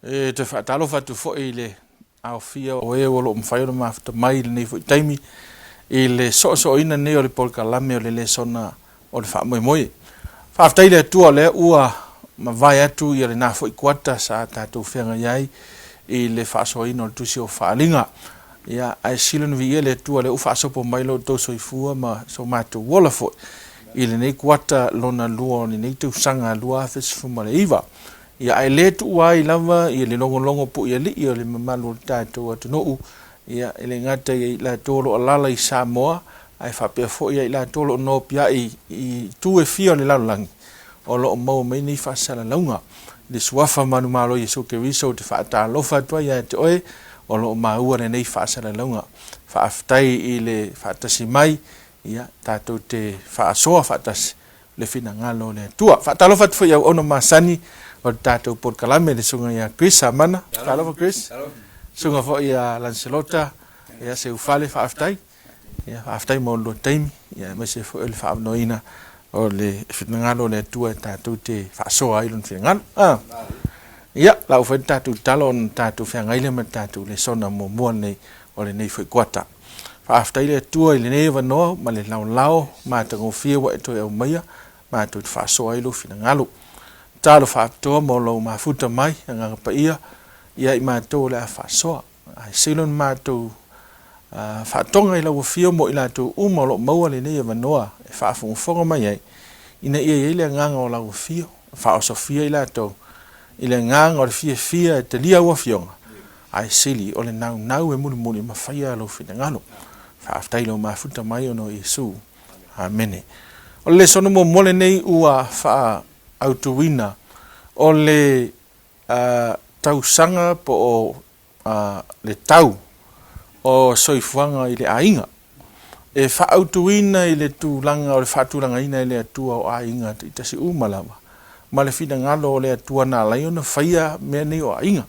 E toe faatalofa atu foi i le aofia o e o lo o mafai ona mafuta mai i lenei foi taimi i le soosooina nei o le polokalame o le lesona o le faamoemoe. Faafetai i le Atua o lea ua mavae atu ia lena foi kuata sa tatou feagai ai i le faasoaina o le tusi o Faaaliga. Ia, ae sili ona viia le Atua o lea ua faasopo mai lo outou soifua ma so matou ola foi i lenei kuata lona lua o lenei tausaga 2019. Ia, ae le tuua ai lava ia le logologo puialii o le mamalu o le tatou atunuu, ia, e le gata ia i latou o lo o alaala i Samoa, ae faapea foi ia i latou o lo o nopiai i itu e fia o le lalolagi, o lo o maua mai nei faasalalauga. I le Suafa manumalo o Iesu Keriso ou te faatalofa atu ai ia te oe o lo o maua lenei faasalalauga. Faafetai i le faatasi mai, ia, tatou te faasoa faatasi le finagalo o le Atua. Faatalofa atu foi i auauna masani o le tatou polokalame, le susuga ia Chris Amana. Talofa Chris. Susuga foi ia Lancelota, ia Seufale, faafetai. Ia faafetai mo le taimi, ia aemaise foi o le faaavanoaina o le finagalo o le Atua e tatou te faasoa ai lona finagalo. Ah. Ia, la ua fai le tatou talo ona tatou feagai lea ma le tatou lesona muamua lenei o lenei foi kuata. Faafetai le Atua i lenei avanoa ma le laolao matagofie ua e toe aumaia matou te faasoa ai lou finagalo. Tatalo faapitoa mo lou mafuta mai, Agaga Paia, ia i matou o le a faasoa. Ae sili ona matou faatoga i lau afio mo i latou uma o lo o maua lenei avanoa e faafogafoga mai ai, ina ia i ai le agaga o lau afio, e faaosofia i latou i le agaga o le fiafia e talia au afioga, ae sili o le naunau e mulimuli ma faia lou finagalo. Faafetai i lou mafuta mai ona o Iesu. Amene. O le lesona muamua lenei ua faaautuina o le tausaga po o le tau o soifuaga i le aiga, e faaautuina i le tulaga o le faatulagaina e le Atua o aiga taitasi uma lava, ma le finagalo o le Atua na ala ai ona faia mea nei o aiga.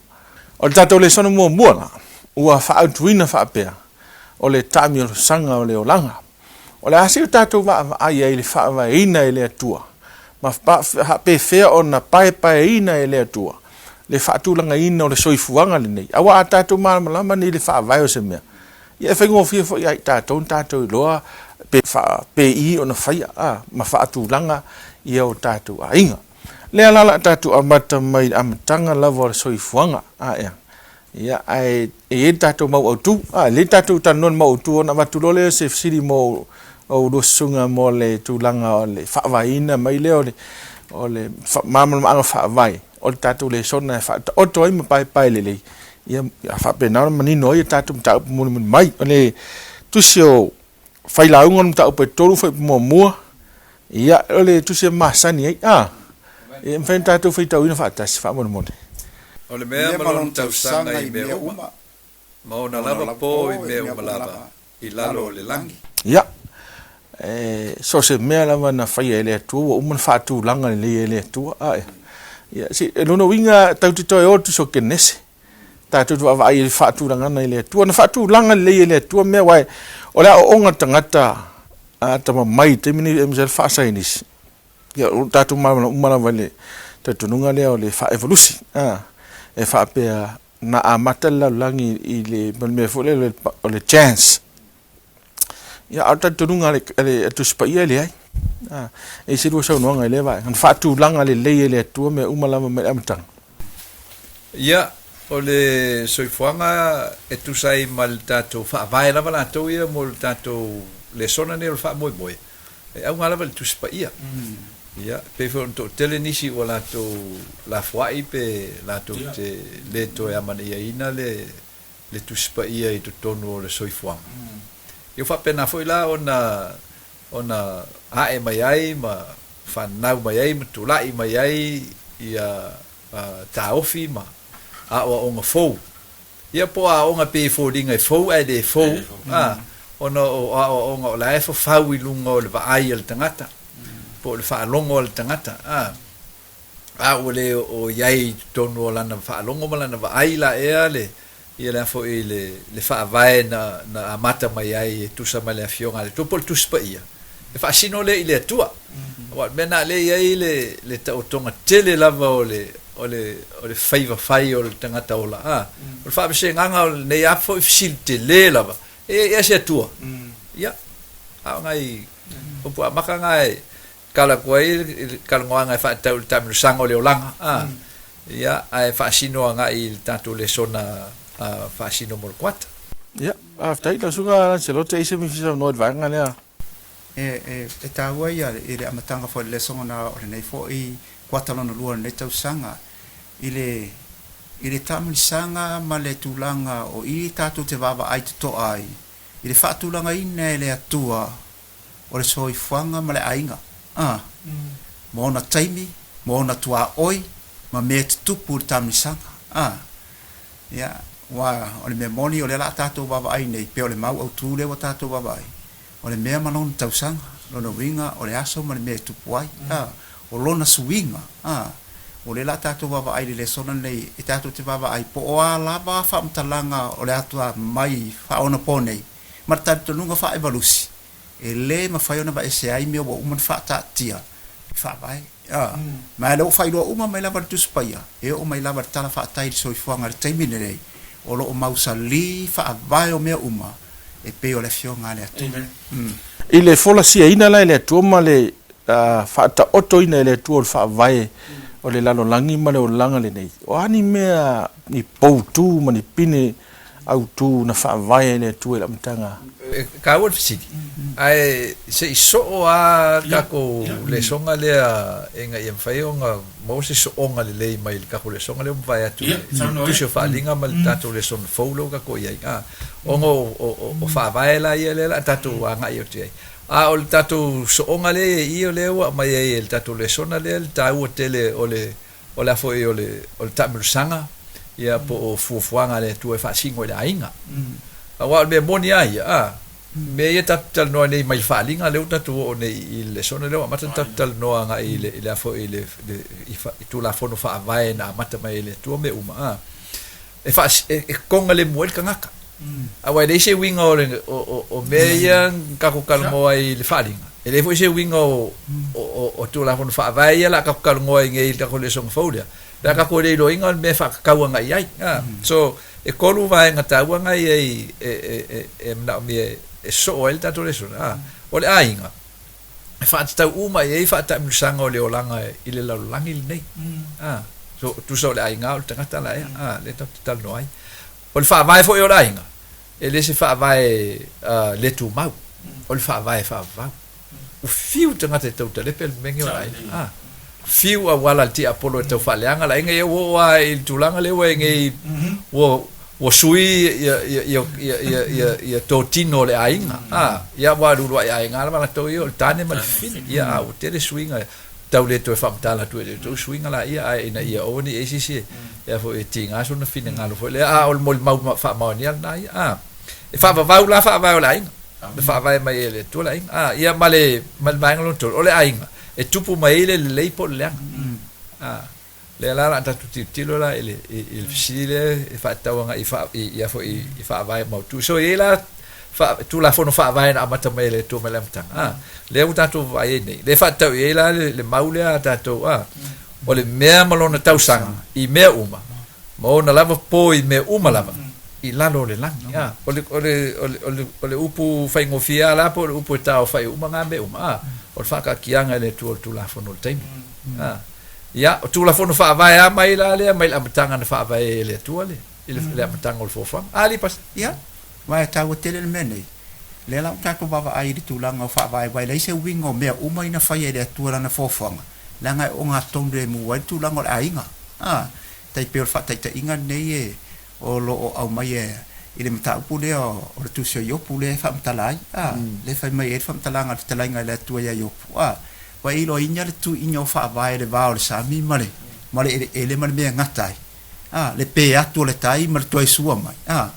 O le tatou lesona muamua la, ua faaautuina faapea, o le taamilosaga o le olaga. O le a se o tatou vaavaai ai i le faavaeina e le Atua, ma faapefea ona paepaeina e le Atua le faatulagaina o le soifuaga lenei. Aua a tatou malamalama nei i le faavae o se mea, ia e faigofie foi ia i tatou ona tatou iloa pe faapei ona faia a, ma faatulaga ia o tatou aiga. Lea la o le a tatou amata mai i le amataga lava o le soifuaga a ea. Ia, ae e i ai le tatou mau autu. A, e lelei tatou talanoa i le mau autu ona avatu loa lea o se fesili mo oulua susuga mo le tulaga o le faavaeina mai lea o le, o le malamalamaaga faavae o le tatou lesona e faataoto ai ma paepae lelei, ia, ia faapena ona manino ai a tatou mataupu mulimuli mai. O le tusi o Failauga o le mataupu e 3 fuaiupu muamua, ia, o le tusi e masani ai, a, e mafai ona tatou faitauina faatasi faamolemole. O le mea ma lona tausaga i mea uma, ma ona lava po i mea uma lava i lalo o le lagi. Ia, e, so o se mea lava na faia e le Atua ua uma ona faatulaga lelei e le Atua. A, ia, se, o lona uiga tatou te toe o i le tusi o Kenese, tatou te vaavaai i le faatulagaga i le Atua. Na faatulaga lelei e le Atua mea, aua o le aoaoga tagata atamamai i le taimi lenei aemaise lava le faasaienisi, ia o tatou malamalama uma lava i le talitonuga lea o le faaevolusi, a, e faapea na amata le lalolagi i le mea foi lea o le chance. Ia, a o le talitonuga a le Tusi Paia e leai. A, e i se lua saunoaga i lea vaega. Na faatulaga lelei e le Atua mea uma lava mai le amataga. Ia, o le soifuaga e tusa ai ma le tatou faavae lava latou ia mo le tatou lesona nei o le faamoemoe, e auga lava i le Tusi Paia. Ia, e pei foi ona toatele nisi ua latou lafoai pe latou te le toe amanaiaina le le Tusi Paia i totonu o le soifuaga. Ia ua faapena foi la ona ona ae mai ai ma fanau mai ai ma tulai mai ai ia taofi ma aoaoga fou. Ia po o aoaoga pei e foliga e fou ae le fou, a, ona o aoaoga o la e fafau i luga o le vaai a le tagata, po o le faalogo a le tagata, a. A ua le o i ai i totonu o lana faalogo ma lana vaai la ea le, ia le a foi le, le faavae na, na amata mai ai e tusa ma le Afioga a le Atua po o le Tusi Paia, e faasino lea i le Atua. Aua o le mea lena lea e i ai le, le taotoga tele lava o le, o le o le faiva fai o le tagata ola a. O le faavasegaga o lenei lava foi fesili tele lava, e ea se Atua? Ia, a o nai upu amata na e tala atu ai le talanoaga e faatatau i le taamilosaga o le olaga a, ia, ae faasino agai i le tatou lesona faasino mo le kuata. Ia, faafetai lau Susuga Lancelot, e i ai se mea e fia saunoa i le vaega lea? E taua ia i le amataga foi o le lesona o lenei foi kuata lona lua o lenei tausaga i le i le taamilosaga ma le tulaga o i tatou te vaavaai totoa ai i le faatulagaina e le Atua o le soifuaga ma le aiga, a, ma ona taimi, ma ona tuaoi, ma mea e tutupu i le taamilosaga, a. Ia, aua o le mea moni o lea o le a tatou vaavaai nei, pei o le mau autu lea ua tatou vaavaai, o le mea ma lona tausaga, lona uiga o le aso ma le mea e tupu ai, a, o lona suiga, a. O lea o le a tatou vaavaai i le lesona lenei, e tatou te vaavaai po o a lava faamatalaga o le ata mai faaonapo nei, ma le talitonuga faa-evalusi, e le mafai ona aveese ai mea ua uma ona faataatia i Faavae. A, ma e le o faailoa uma mai lava le Tusi Paia, e oo mai lava le Tala Faatai i le soifuaga i le taimi lenei, o lo o mausali faavae o mea uma e pei o le Afioga a le Atua. I le folasiaina la e le Atua ma le faataotoina e le Atua o le faavae o le lalolagi ma le olaga lenei, o a ni mea, ni poutu ma ni pine autu na faavae ai le Atua i le amataga. E taua le fesili, ae se i soo lava le tatou lesona lea ina ia mafai ona maua se sooga lelei mai le tatou lesona lea ua mavae atu i le Tusi o Faaaliga ma le tatou lesona fou lea ua tatou i ai, ona o faavae la ia lea o le a tatou agai atu i ai. A o le tatou sooga lea e i i, o lea ua aumai ai e le tatou lesona lea le taua tele o le O le a foi o le, o le taamilosaga, ia, po o fuafuaga a le Atua e faasino i le aiga. Aua o le mea moni lava ia, a, mea ia tatou te talanoa nei mai le faaaliga, lea ua tatou oo nei i le lesona lea ua amata ona tatou talanoa agai i le, i le a foi, i le, i, i Tulafono Faavae na amata mai e le Atua mea uma, a. E faas, e, e togalemu ai le tagata. Aua e leai se uiga o, le, o, o, o mea ia na tatou talanoa ai i le faaaliga. E leai foi se uiga o, o, o, o Tulafono Faavae ia o le a tatou talanoa ai nei i le tatou lesona fou lea, pe a tatou le iloaina o le mea e faatatau agai i ai. A. So, e tolu vaega taua na i ai e, e, e, e manaomia e soo ai le tatou lesona. A. O le aiga, e faatatau uma i ai faataamilosaga o le olaga i le lalolagi lenei. A. So, tusa o le aiga o le tagata la ea, a, lea tatou te talanoa ai. O le faavae foi o le aiga, e le se faavae le tumau, o le faavae faavavau. Ua fiu tagata e tau talepe le mea lenei o le aiga. A. Fiu auala le tiapolo e tau faaleaga le aiga, ia ua oo lava i le tulaga lea ua i ai nei, ua ua sui ia ia ia ia ia ia ia totino o le aiga a ia ua uluai aiga lava latou ia o le tane ma le fafine ia a ua tele suiga tau le toe faamatala atu e le tou suiga laia ae ina ia aua ne i i ai se isi e a foi e tiga sona finagalo foi lea a o le molimau faamaonia lena ia a e faavavau la faavae o le aiga na faavae mai e le Atua le aiga a ia ma le ma le vaega lona tolu o le aiga e tupu mai ai le lelei po o le leaga a Lea la o le a tatou tilotilo la i le, i le fesili lea e faatatau agai i, faa, i, i, foi, i faavae mautu. So, e i ai la fa, Tulafono Faavae na amata mai e le Atua mai le amataga. Ah, lea ua tatou vaai ai nei. Lea e faatatau i ai la le, le mau lea a tatou, ah, o le mea ma lona tausaga i mea uma, ma ona lava po i mea uma lava, i lalo o le lagi. Ah, o le, o le, o le, o le, o le upu faigofie lava la po o le upu e taofai uma ngā mea uma. Ah, o le faakaakiaga e le Atua o le Tulafono o le taimi. Ah, Ia, o Tulafono Faavae a mai la lea mai le amataga na faavae ai e le Atua le, i le, le amataga o le foafoaga. A, alii pasi. Ia, aua e taua tele le mea nei. Lea la ua tatou vaavaai i le tulaga o faavae aua e leai se uiga o mea uma ia na faia e le Atua i Lana foafoaga, leaga e ogatotonu lemu ai le tulaga o le aiga. A, tai pei o le faataitaiga lenei e, o lo o aumaia i le mataupu lea o le Tusi o Iopu lea e faamatala ai, a, lea e fai mai ai le faamatalaga a le fetalaiga i le Atua ia Iopu, a, ua e iloaina le tuiina o faavae i le va o le sami ma le, ma le eleele ma le mea e gata ai, a, le pē atu o le tai ma le toe sua mai, a,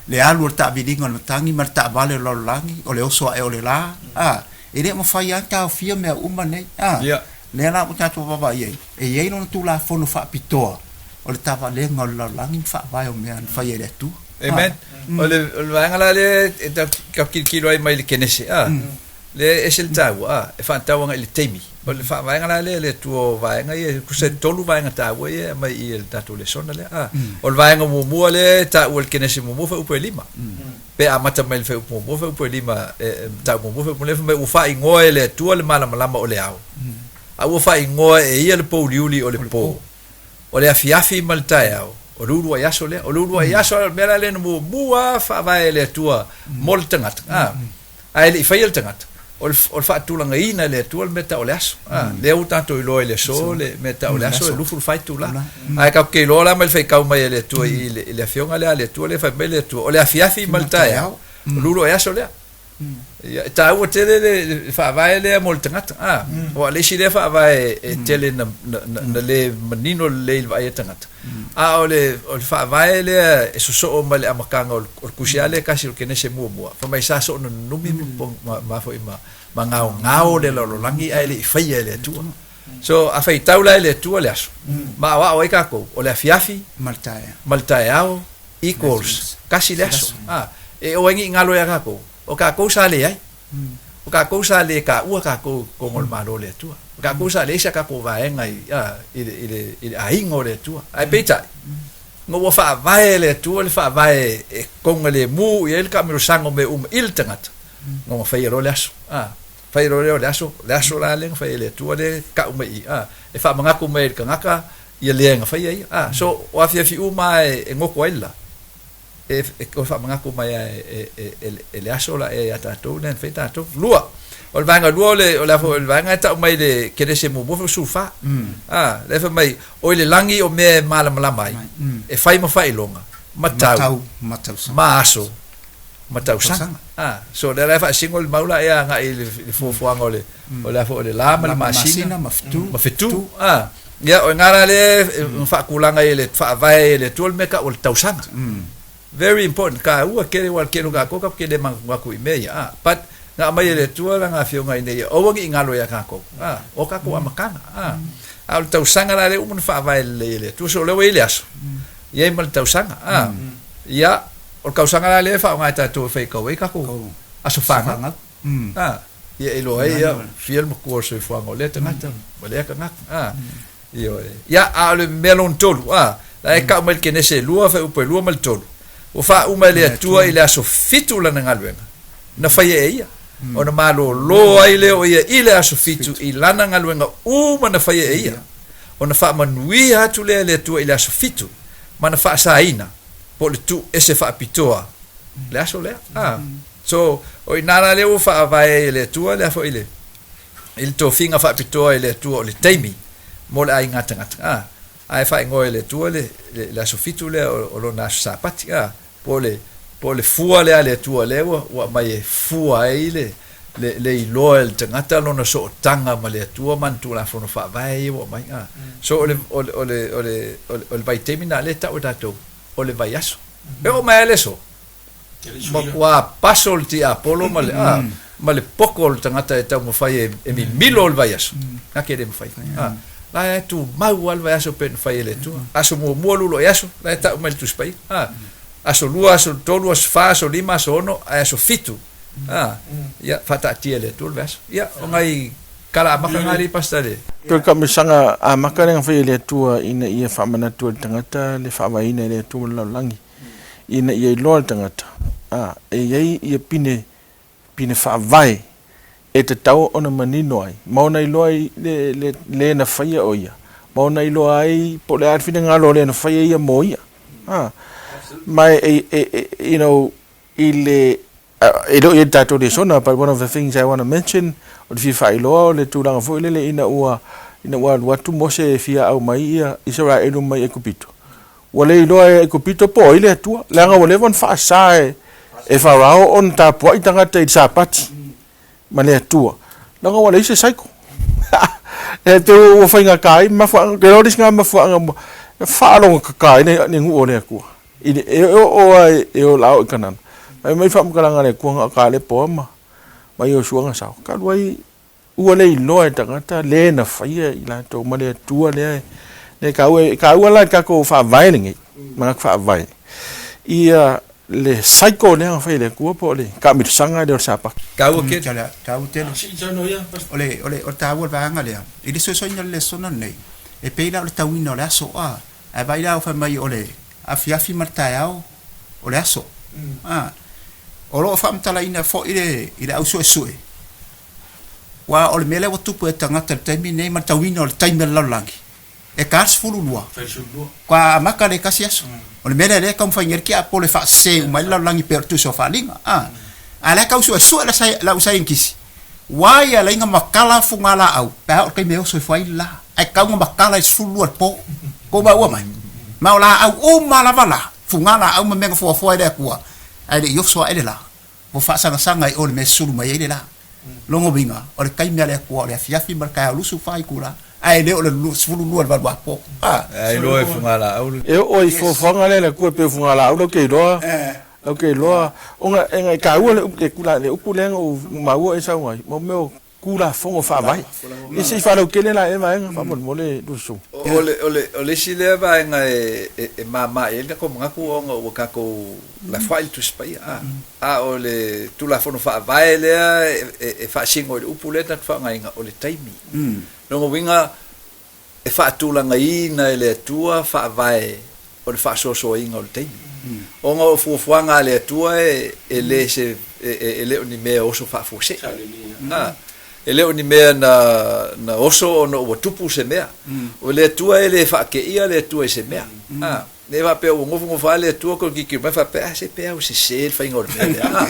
le alu o le taaviliga o le matagi ma le taavale o le lalolagi, o le oso ae o le la, a, e le o mafai lava ona taofia mea uma nei, a, lea la ua tatou vaavaai ai, e i ai lona Tulafono faapitoa o le tavalega o le lalolagi ma faavae o mea na faia e le Atua. Amen. O le, o le vaega la lea e tau, tau kilokilo ai mai le Kenese, a. Lea e ese le taua, a, e faatatau agai i le taimi. O le faavaega la lea i le Atua o vaega ia, e tusa e tolu vaega taua ia e aumai i i e le tatou lesona lea, a. O le vaega muamua lea e taua i le Kenese muamua fuaiupu e lima. Pe amata mai i le fuaiupu muamua fuaiupu e lima, e, mataupu muamua fuaiupu lima, fai mai ua faaigoa e le Atua le malamalama o le ao, a ua faaigoa e ia le pouliuli o le po. O le afiafi ma le taeao, o le uluai aso lea. O le uluai aso, o le mea la lea na muamua lava faavae e le Atua mo le tagata, a. Ae le i faia le tagata, o le, o le faatulagaina e le Atua le mea tau o le aso. A, lea ua tatou iloa i le aso le mea tau o le aso e 24 itula. Ae tatou te iloa la mai le faitau mai a le Atua i le, i le Afioga lea a le Atua lea fai mai le Atua, o le afiafi ma le taeao, o le uluai aso lea. Ia, e taua tele le, le faavae lea mo le tagata. A, aua o le isi lea faavae e tele na, na, na, na le manino lelei i le vaai a tagata. A o le, o le faavae lea e sosoo mai le amataga o le, o le tusi lava lea e tasi o le Kenese muamua, fai mai sa soona nunumi ma, ma, ma foi ma, ma gaogao le lalolagi ae le i faia e le Atua. So, a faitau la e le Atua le aso, ma aoao ai tatou, o le afiafi ma le taeao, ma le taeao equals tasi le aso. A, e oo ai ni galo ia tatou, o tatou sa leai. O tatou sa le taua tatou i totonu o le Malo o le Atua. O tatou sa leai se tatou vaega i, a, i le, i le, i le aiga o le Atua. Ae peitai, ina ua faavae e le Atua le faavae e togalemu i ai le taamilosaga o mea uma i le tagata, na ona faia loa le aso. A, faia loa lea o le aso, le aso la lea na faia e le Atua lea e tau mai i i, a, e faamanatu mai ai i le tagata ia le na faia ia. A, so, o afiafi uma lava e, e goto ai le la, e, e toe faamanatu mai lava e, e, e, e le aso la ea ia tatou lea na fai tatou. Lua, o le vaega lua o le, o le, o le vaega e tau mai le Kenese muamua foi 14. A, lea fai mai, o i le lagi o mea e malamalama ai, e fai ma faailoga, ma tau, ma tausaga, ma aso, ma tausaga. A, so lea la e faasino le mau la ea agai i le, le fuafuaga o le, o le a foi o le la ma le masina, ma fetu, ma fetu. A, ia, o i ina la lea e faatulaga ai e le faavae e le Atua le mea tau o le tausaga. Very important, taua tele aua o le tele o tatou tatou te le manatunatu i mea ia. A, but na aumai e le Atua lana afioga ina ia aua ne i galo ia tatou, a, o tatou amataga. A, a o le tausaga la lea ua uma ona faavae lelei e le Atua, so o lea ua i ai le aso, i ai ma le tausaga. A, ia, o le tausaga la lea e faaaoga e tatou e faitau ai tatou aso fanau. A, ia e iloa ai, ia, fia le matua o le soifuaga o lea tagata ma lea tagata. A, ioe. Ia, a o le mea lona tolu, a, la e kau mai le Kenese e lua, fuaiupu e lua ma le tolu, ua faauma e le Atua i le aso fitu lana galuega, na faia e ia, ona malōlō ai lea o ia i le aso fitu i lana galuega uma na faia e ia, ona faamanuia atu lea e le Atua i le aso fitu, ma na faasaina, po o le tuu ese faapitoa le aso lea. A. So, o i ina la lea ua faavae ai e le Atua le a foi le, i le tofiga faapitoa e le Atua o le taimi mo le aiga tagata. A, ae faaigoa e le Atua le, le, le aso fitu lea o, o lona aso Sapati. A, po o le, po o le fua lea a le Atua lea ua, ua aumai e fua ai le, le, le iloa e le tagata lona sootaga ma le Atua ma ana Tulafono Faavae ia ua aumai. A, so o le, o le, o le, o le, o le, o le vaitaimi lena lea e tau e tatou o le vaiaso. E oo mai lava le aso, Matua paso le tiapolo ma le, a, ma le poko o le tagata e taumafai e, e mimilo o le vaiaso. Na ke le mafai. A, la e tumau lava le vaiaso pei ona fai e le Atua. Aso muamua lulo i aso, la e tau mai le Tusi Paia. A, aso lua, aso tolu, aso fa, aso lima, aso ono, ae aso fitu. A, ia, faataatia e le Atua le vaiaso. Ia, o ngai kala amaka ngā rei pastor le. Toe kaamisaga amaka lea na faia e le Atua ina ia faamanatu ai le tagata le faavaeina e le Atua ma le lalolagi. ina ia iloa le tagata, ā, e i ai ia pine, pine faavae e tatau ona manino ai, ma ona iloa ai le, le, le na faia o ia, ma ona iloa ai po o le a le finagalo o le na faia ia mo ia. Ā, ma e, e, e, you know, i le, e le o i ai le tatou lesona, but one of the things I want to mention, o le fia faailoa o le tulaga foi lele ina ua, ina ua alu atu Mose e fia au mai ia Isaraelu mai Aikupito. Ua le iloa e Aikupito po o ai le Atua, leaga ua leva ona faasa e, e Farao ona tapuai tagata i le Sapati ma le Atua, leaga ua leai se cycle. E te ua faigata ai mafuaaga, ke loa le isi mafuaaga e faalogakaka ai le, le nuu o le Atua. I le, e oo lava e ola o i Kanana. Fai mai faamatalaga a le Atua na o Kalepo lava ma, ma Iosua na sao. Talu ai ua le iloa e tagata le na faia i latou ma le Atua lea e taua, e taua la i le tatou faavae lenei, manatu faavae. Ia le cycle lea na fai e le Atua po o le taamilosaga lea o le Sapati. Taua tele. Taua tele. O le, o le, o le taua o le vaega lea, i le soisoiga o le lesona lenei, e pei la o le tauina o le aso, a, ae vaai la fai mai o le afiafi ma le taeao o le aso. A, o lo o faamatalaina foi le, i le au suesue, aua o le mea lea ua tupu e tagata i le taimi lenei ma le tauina o le taimi a le lalolagi, e ta le 12, faatoa amata le tasi aso. O le mea lea lea e taumafai nei le tiapolo e faasese uma ai le lalolagi pei o le tusi o faaaliga. A, a o la e tau suesue le au saienitisi, ua ai ala ai ona matala fugalaau pe a oo i le taimi e oso ifo ai le la, ae tatau ona matala i le 12 i le po. Tou maua mai? Ma o laau uma lava la, fugalaau ma mea na foafoa e le Atua, ae le i oso ae le la. Ua faasagasaga i o i le mea e sulu mai ai le la. Lona uiga, o le taimi a le Atua o le afiafi ma le taeao 24 itula, ae le o le 12 i le 8 apo. A. Ai loa e fugalaau le. E oo i fuafuaga lea a le Atua e pei o fugalaau lau ke iloa, lau ke iloa, ona e taua le le upu lea na ou maua e sau ai, mo mea o Tulafono Faavae. Ia se i faalautele la ea vaega faamolemole Lusu. O le, o le, o le isi lea vaega e, e, e māmā i ai le tatou manatu ona ua tatou lafoai le Tusi Paia, a, a o le Tulafono Faavae lea e, e, e faasino i le upu lea tatou faaaogaina, o le taimi. Lona uiga, e faatulagaina e le Atua faavae o le faasoasoaina o le taimi. Ona o fuafuaga a le Atua e, e le se, e, e, e le o ni mea e oso faafuasei. A, e le o ni mea na, na oso ona ua tupu se mea. O le Atua e le faateia le Atua i se mea. A, ne i faapea ua nofonofo lava le Atua toe tilotilo mai faapea, a se pe a ua sese le faiga o le mea lea. A,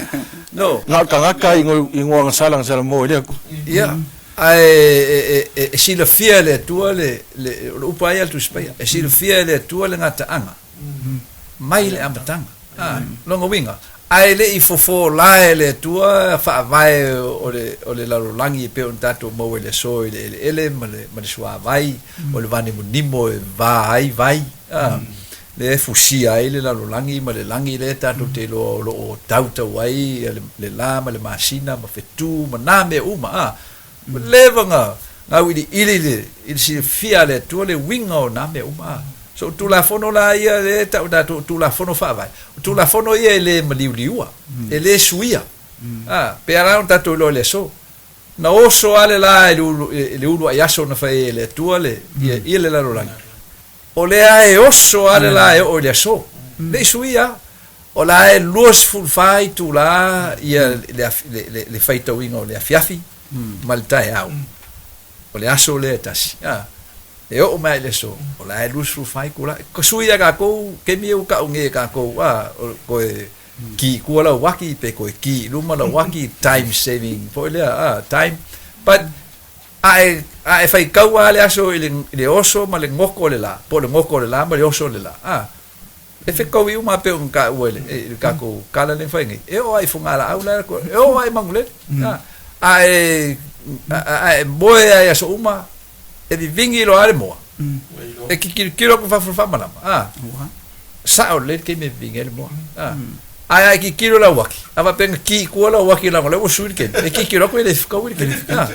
no. Na o le tagata i igoa gasala gasala mo i le Atua. Ia, ae e silafia e le Atua le, le, o le upu lava ia a le Tusi Paia, e silafia e le Atua le gataaga mai le amataga. A, lona uiga, ae le i fofo la e le Atua faavae o le, o le lalolagi e pei ona tatou maua i le aso i le eleele ma le, ma le suavai, o le vanimonimo e va ai vai, a, lea e fusia ai le lalolagi ma le lagi lea tatou te iloa o lo o tautau ai le, le la ma le masina ma fetu ma nā mea uma, a, ua leva na gauiliili i le, i le silafia a le Atua le uiga o nā mea uma, a. So o Tulafono la ia lea e tau e tatou o Tulafono Faavae, o Tulafono ia e le maliuliua, e le suia, a, pe a la ona tatou iloa i le aso. Na oso lava le la i le ulu, i le uluai aso na fai ai e le Atua le, ia, ia le lalolagi. O lea e oso lava le la e oo i le aso. Le i suia lava. O la e 24 itula ia le, le, le, le faitauina o le afiafi ma le taeao. O le aso lea e tasi. A, e oo mai i le aso, o la e 24 itula. Ka sui ia kākou, kemi e ua kau nei e kākou, a, o koe ki i kua lau uaki, pe koe ki i luma lau uaki, time saving foi lea, a, time. But, a e, a e faitau lava le aso i le, i le oso ma le goko o le lā, po o le goko o le lā ma le oso o le lā, a, e fekaui uma lava pei ona taua i le, i le tatou kala lea na fai nei, e oo lava i Fogalaau la e oo lava i Manulele, a, a e, a, a e moe lava i aso uma, e vivigi loa lava le moa, e kitilotilo atu i fafo i le faamalama, a, sao lelei le taimi e vivigi ai le moa, a. Ae a e tilotilo i lau uaki, a faapea na ki i tua lau uaki leaga o lea ua sui le taimi, e tilotilo atu e le fetaui le taimi, a.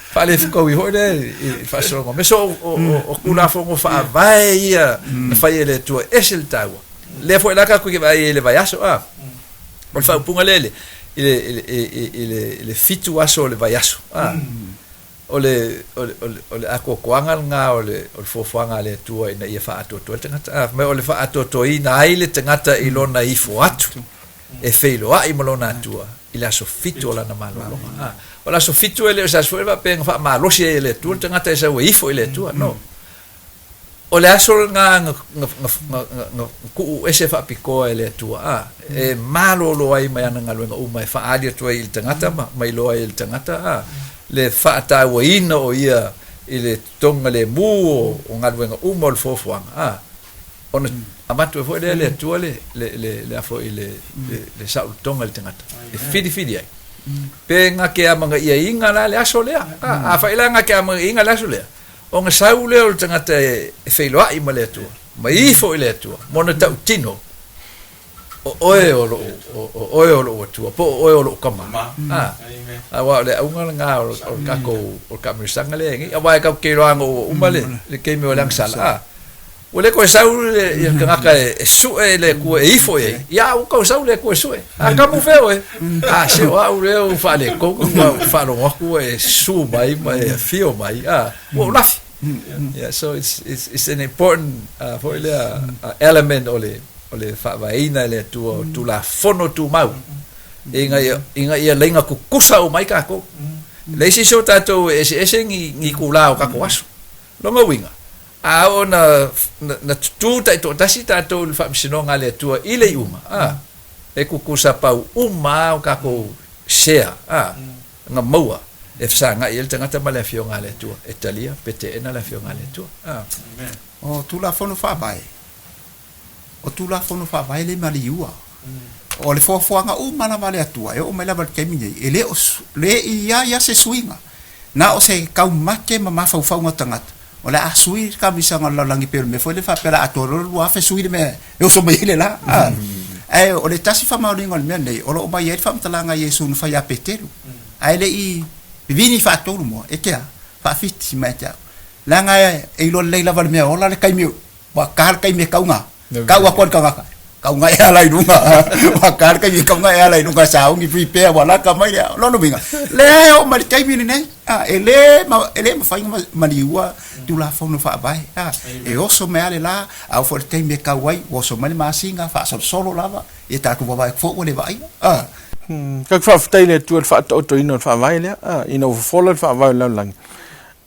Faalefetaui foi lea i le faasologa. Me so o Tulafono Faavae ia na fai e le Atua, e ese le taua. Lea foi la tatou te vaai ai i le vaiaso, a. O le faaupuga lea i le, i le, i le, i le fitu aso o le vaiaso, a. O le, o le, o le atoatoaga lena o le, o le fuafuaga a le Atua ina ia faaatoatoa ai le tagata. A, fai mai o le faaatoatoaina ai le tagata i lona ifo atu e feiloai ma lona Atua i le aso fitu o lana malologa. A, o le aso fitu e le o se aso foi faapea na faamalosi ai e le Atua le tagata e sau e ifo i le Atua. No. O le aso lena na, na, na, na, na tuu ese faapitoa e le Atua, a, e malolo ai mai ana galuega uma e faaali atu ai i le tagata ma, ma iloa ai e le tagata, a, le faatauaina o ia i le totogalemu o, o galuega uma o le fuafuaga, a, ona avatu ai foi lea e le Atua le, le, le, le a foi le, le, le saolotoga i le tagata e filifili ai. Pe na te amanaiaina la le aso lea, a, afai la na te amanaiaina le aso lea, Ona sau lea o le tagata e feiloai ma le Atua, ma ifo i le Atua, ma ona tautino, O oe o lou, o oe o lou Atua, po o oe o lou Tama. A, aua o le auga lena o le tatou, o le taamilosaga lea e nei. Aua e tatou te iloa ana ua uma le, le taimi o le agasala, a. Ua le toe sau le ia le tagata e sue i le Atua e ifo i ai, ia a ua tau sau le Atua e sue. A kamu fea oe? A se o au lea ua faaletonu ma ua faalogo atu ua e susu mai ma e afio mai, a, ua ou lafi. Yeah, so it's, it's, it's an important foi lea element o le, o le faavaeina e le Atua o Tulafono Tumau ina ia, ina ia laina tutusa uma ai tatou. Leai se isi o tatou e eseese ni, ni itulā o tatou aso. Lona uiga, a oo na, na tutū taitoatasi tatou i le faamasinoga a le Atua i le iuga, a, e tutusa pau uma lava o tatou sea, a, na maua e fesagai ai le tagata ma le Afioga a le Atua, e talia pe teena le Afioga a le Atua. A. O Tulafono Faavae, o Tulafono Faavae le maliua. O le foafoaga uma lava a le Atua e oo mai lava i le taimi nei, e le o le i ai lava se suiga. Na o se taumate ma mafaufauga o tagata, o le a sui le taamisaga o le lalolagi pei o le mea foi lea faapea o le a atoa loa le 2000 sui le mea e oso mai ai le la. Ae o le tasi faamaoniga o le mea lenei, o lo o mai ai le faamatalaga a Iesu na fai ia Peteru, ae le i vivini faatolu moa, e te a? Faafiti mai ia te au. Leaga e iloa lelei lava e le mea ola le taimi Ua ka le taimi e kauga. Kau aku ai le tagata. Kauga e ala i luga. Ua ka le taimi e kauga e ala i luga sauni prepare ua laka mai le lona uiga. Leai e oo mai le taimi lenei. A, e le ma, e le mafai ona maliua Tulafono Faavae. A, e oso mai lava le la, a oo foi i le taimi e kau ai, ua oso mai le masina, faasolosolo lava, ia tatou vaavaai atu foi ua le vaaia. A. Tatou faafetai i le Atua i le faataotoina o le Faavae lea, a, ina ua fofola le Faavae o le lalolagi.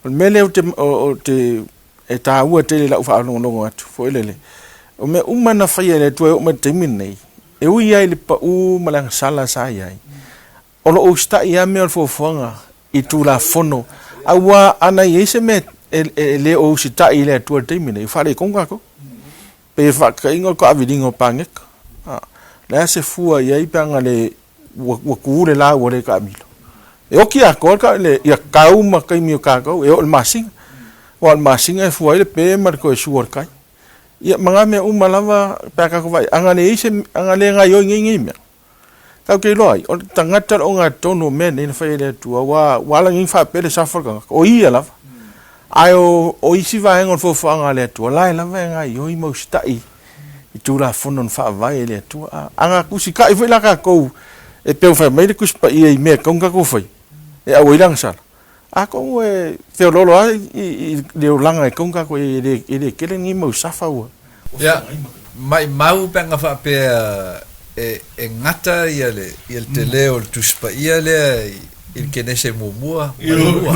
O le mea lea ou te, ou te e taua tele i lau faalogologo atu foi lele, o mea uma na faia e le Atua e oo mai i le taimi lenei, e ui lava i le pau ma le agasala sa i ai, o lo o usitai lava mea o le fuafuaga i Tulafono, aua ana i ai se mea e le o usitai i le Atua i le taimi lenei, ua faaletonu tatou. Pei e faataitaiga o le taaviliga o paneta. O le a se fua i ai pe ana le ua tu le la ua le taamilo. E oti atoa le ia tau ma taimi o tatou e oo i le masina. Aua o le masina e fua ai le pe ma le toe sua o le tai. Ia ma na mea uma lava pe a tatou vaai, ana leai se ana le gaoioi nei nei mea, tatou te iloa ai, o le tagata o le ogatotonu o mea nei na fai e le Atua, aua ua ala nei ona faapea le safa o le tagata, o ia lava. Ae o isi vaega o le fuafuaga a le Atua, o la e lava e gaoioi ma usitai i Tulafono na faavae e le Atua. A, ana usitai foi la tatou e pei ona fai mai le Tusi Paia i mea e tatau ona tatou faia, e aua ai le agasala, atonu e feoloolo lava i le olaga e tatau ona tatou i ai, e le tele ni mau safa ua Ia, maimau pe ana faapea e gata ia le tele o le Tusi Paia lea i i le Kenese muamua ma le lua.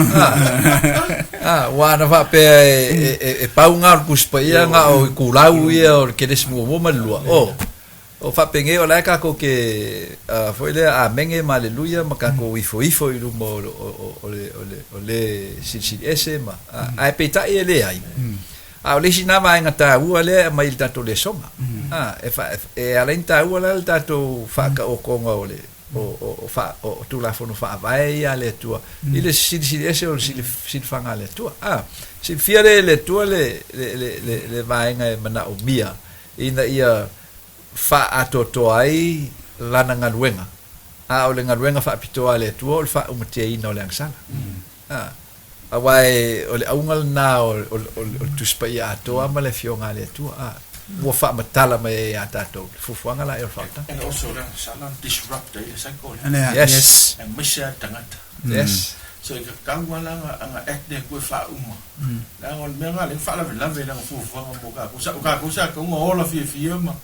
A, aua ana faapea e pau na o le Tusi Paia na o itulau ia o le Kenese muamua ma le lua, o, o faapenei o la e tatou te foi lea Amene ma Aleluia ma tatou ifoifo i luma o le Silisili Ese ma, ae peitai e leai. A o le isi na vaega taua lea e aumai i le tatou lesona, e ala ai ona taua la le tatou faataotoga o le o Tulafono Faavae ia a le Atua i le Silisili Ese o le silifaga a le Atua. A, silafia lea e le Atua le vaega e manaomia ina ia faaatoatoa ai lana galuega, a o le galuega faapitoa a le Atua o le faaumatiaina o le agasala. A, aua o le auga lena o le Tusi Paia atoa ma le Afioga a le Atua, a, ua faamatala mai ai ia tatou le fuafuaga la ea o le faaotaga. And also le agasala na disrupt ai le cycle lea. Yes. Aemaise lava le tagata. Yes. So e tatau lava la ona act le Atua e faauma. Leaga o le mea lena lea na faalavelave i lana fuafuaga mo tatou. O tatou sa tatau ona ola fiafia ma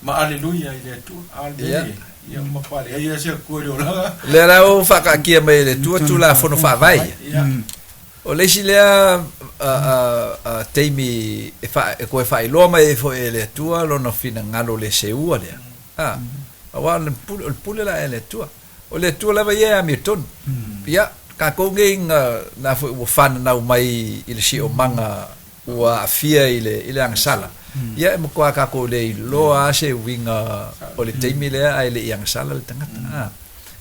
ma aleluia i le Atua. A o le mea lea, ia matua leai lava se Atua i le olaga. O lea la ua faakaatia mai e le Atua Tulafono Faavae ia. O le isi lea taimi e toe faailoa mai ai foi e le Atua lona finagalo le seua lea. Aua o le pule la e le Atua. O le Atua lava ia e amiotonu. Ia, tatou nei na, na foi ua fananau mai i le siomaga ua aafia i le, i le agasala, ia e matua tatou le iloa lava se uiga o le taimi lea ae le i agasala le tagata. A,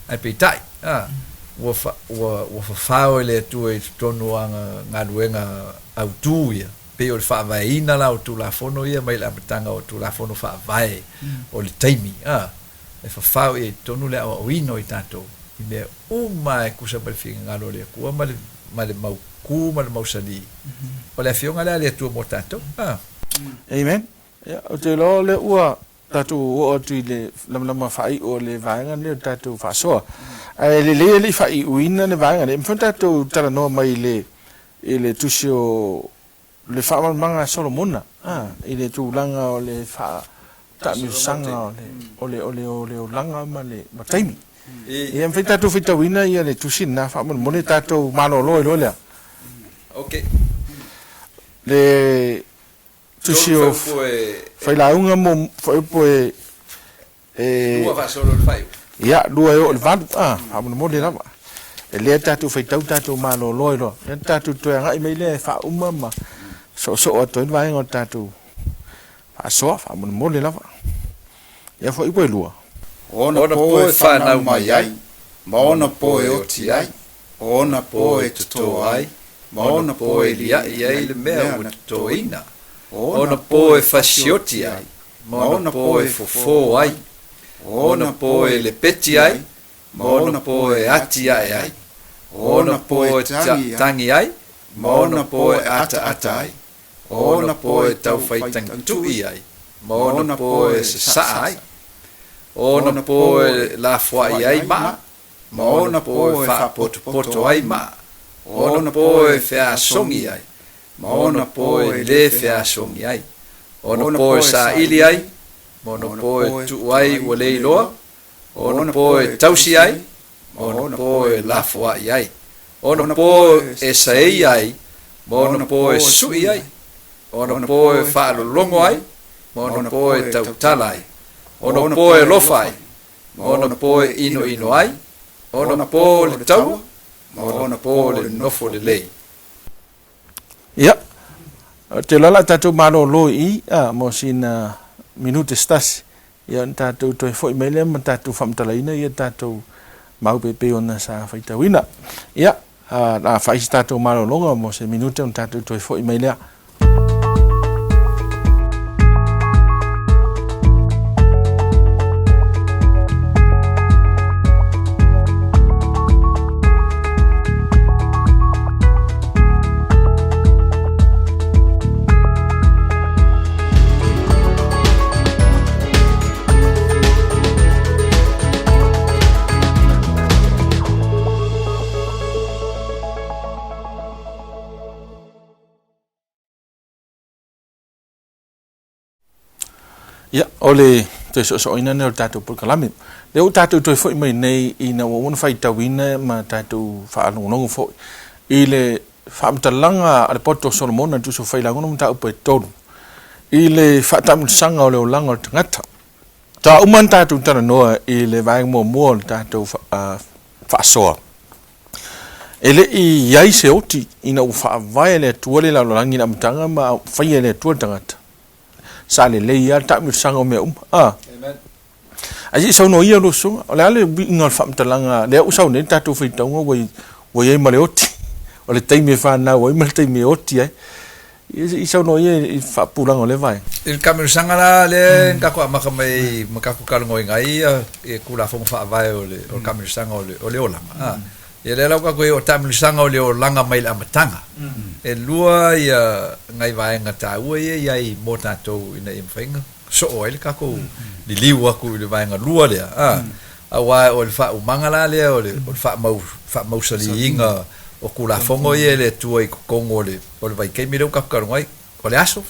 ae peitai, a, ua fa, ua, ua fafao e le Atua i totonu o ana galuega autu ia, pei o le faavaeina la o Tulafono ia mai le amataga o Tulafono Faavae o le taimi, a. E fafao i ai totonu le aoaoina o i tatou i mea uma e tusa ma le finagalo o le Atua ma le, ma le mautū ma le mausali o le Afioga lea a le Atua mo tatou. A. Amen. Ia, ou te iloa o lea ua tatou oo atu i le lamalama faaiu o le vaega lenei o le tatou faasoa. Ae lelei e le i faaiuina le vaega lea, e mafai ona tatou talanoa mai i le i le tusi o le Faamalamalamaga a Solomona, a, i le tulaga o le faataamilosaga o le o le o le o le olaga ma le ma taimi. Ia, e mafai ona tatou faitauina ia le tusi lena faamolemole tatou malolo ai loa lea. Okay. Le tusi o Failauga mo fuaiupu e e 2 faasolo i le faaiuga. Ia, 2 e oo i le 8, a, faamolemole lava. E lea tatou faitau tatou malolo ai loa. Ia tatou toe agai mai lea e faauma ma soosoo atu ai le vaega o le tatou faasoa, faamolemole lava. Ia fuaiupu e 2. O ona po e fanau mai ai, ma ona po e oti ai, o ona po e totō ai, ma ona po e liaʻi ai le mea ua totoina, o ona po e fasioti ai, ma ona po e fofo ai, o ona po e lepeti ai, ma ona po e atiae ai, o ona po e tagi ai, ma ona po e ataata ai, o ona po e taufaitagituʻi ai, ma ona po e sasaa ai, o ona po e lafoai ai maa, ma ona po e faapotopoto ai maa, o ona po e feasogi ai, ma ona po e lē feasogi ai, o ona po e saili ai, ma ona po e tuu ai ua le iloa, o ona po e tausi ai, ma ona po e lafoai ai, o ona po e saei ai, ma ona po e suʻi ai, o ona po e faalologo ai, ma ona po e tautala ai, o ona po e alofa ai, ma ona po e inoino ai, o ona po o le taua, ma ona po o le nofo lelei. Ia, ou te iloa o le a tatou malolo i i, a, mo sina minute se tasi, ia ona tatou toe foi mai lea ma tatou faamatalaina ia tatou mau pei pei ona sa faitauina. Ia, a, o le a fai se tatou malologa mo se minute ona tatou toe foi mai lea. Ia, o le toe soosooina lenei o le tatou polokalame. Lea ua tatou toe foi mai nei ina ua uma ona faitauina ma tatou faalogologo foi i le faamatalaga a le poto o Solomona i le Tusi o Failauga ma Mataupu e 3 i le faataamilosaga o le olaga o le tagata. Sa uma ona tatou talanoa i le vaega muamua o le tatou faasoa. E le i i ai se oti ina ua faavae e le Atua le lalolagi i le amataga ma faia e le Atua le tagata. Sa lelei lava le taamilosaga o mea uma. A. Amen. Ae se i saunoa ia lou usoga, o le a le uiga o le faamatalaga lea ua sau nei le tatou faitauga ua i, ua i ai ma le oti. O le taimi e fanau ai ma le taimi e oti ai. Ia se i saunoa ia i le faapupulaga o lea vaega. I le taamilosaga la lea na tatou amata mai ma tatou talanoaina ai ia Tulafono Faavae o le taamilosaga o le olaga, ia lea la ua tatou i ai o le taamilosaga o le olaga mai le amataga. E lua ia nai vaega taua ia e i ai mo tatou ina ia mafai ona soo ai le tatou liliu atu i le vaega lua lea, aua o le faaumaga la lea o le faamausaliina o Tulafono ia e le Atua i totonu o le O le vaitaimi lea ua tatou talanoa ai, o le aso,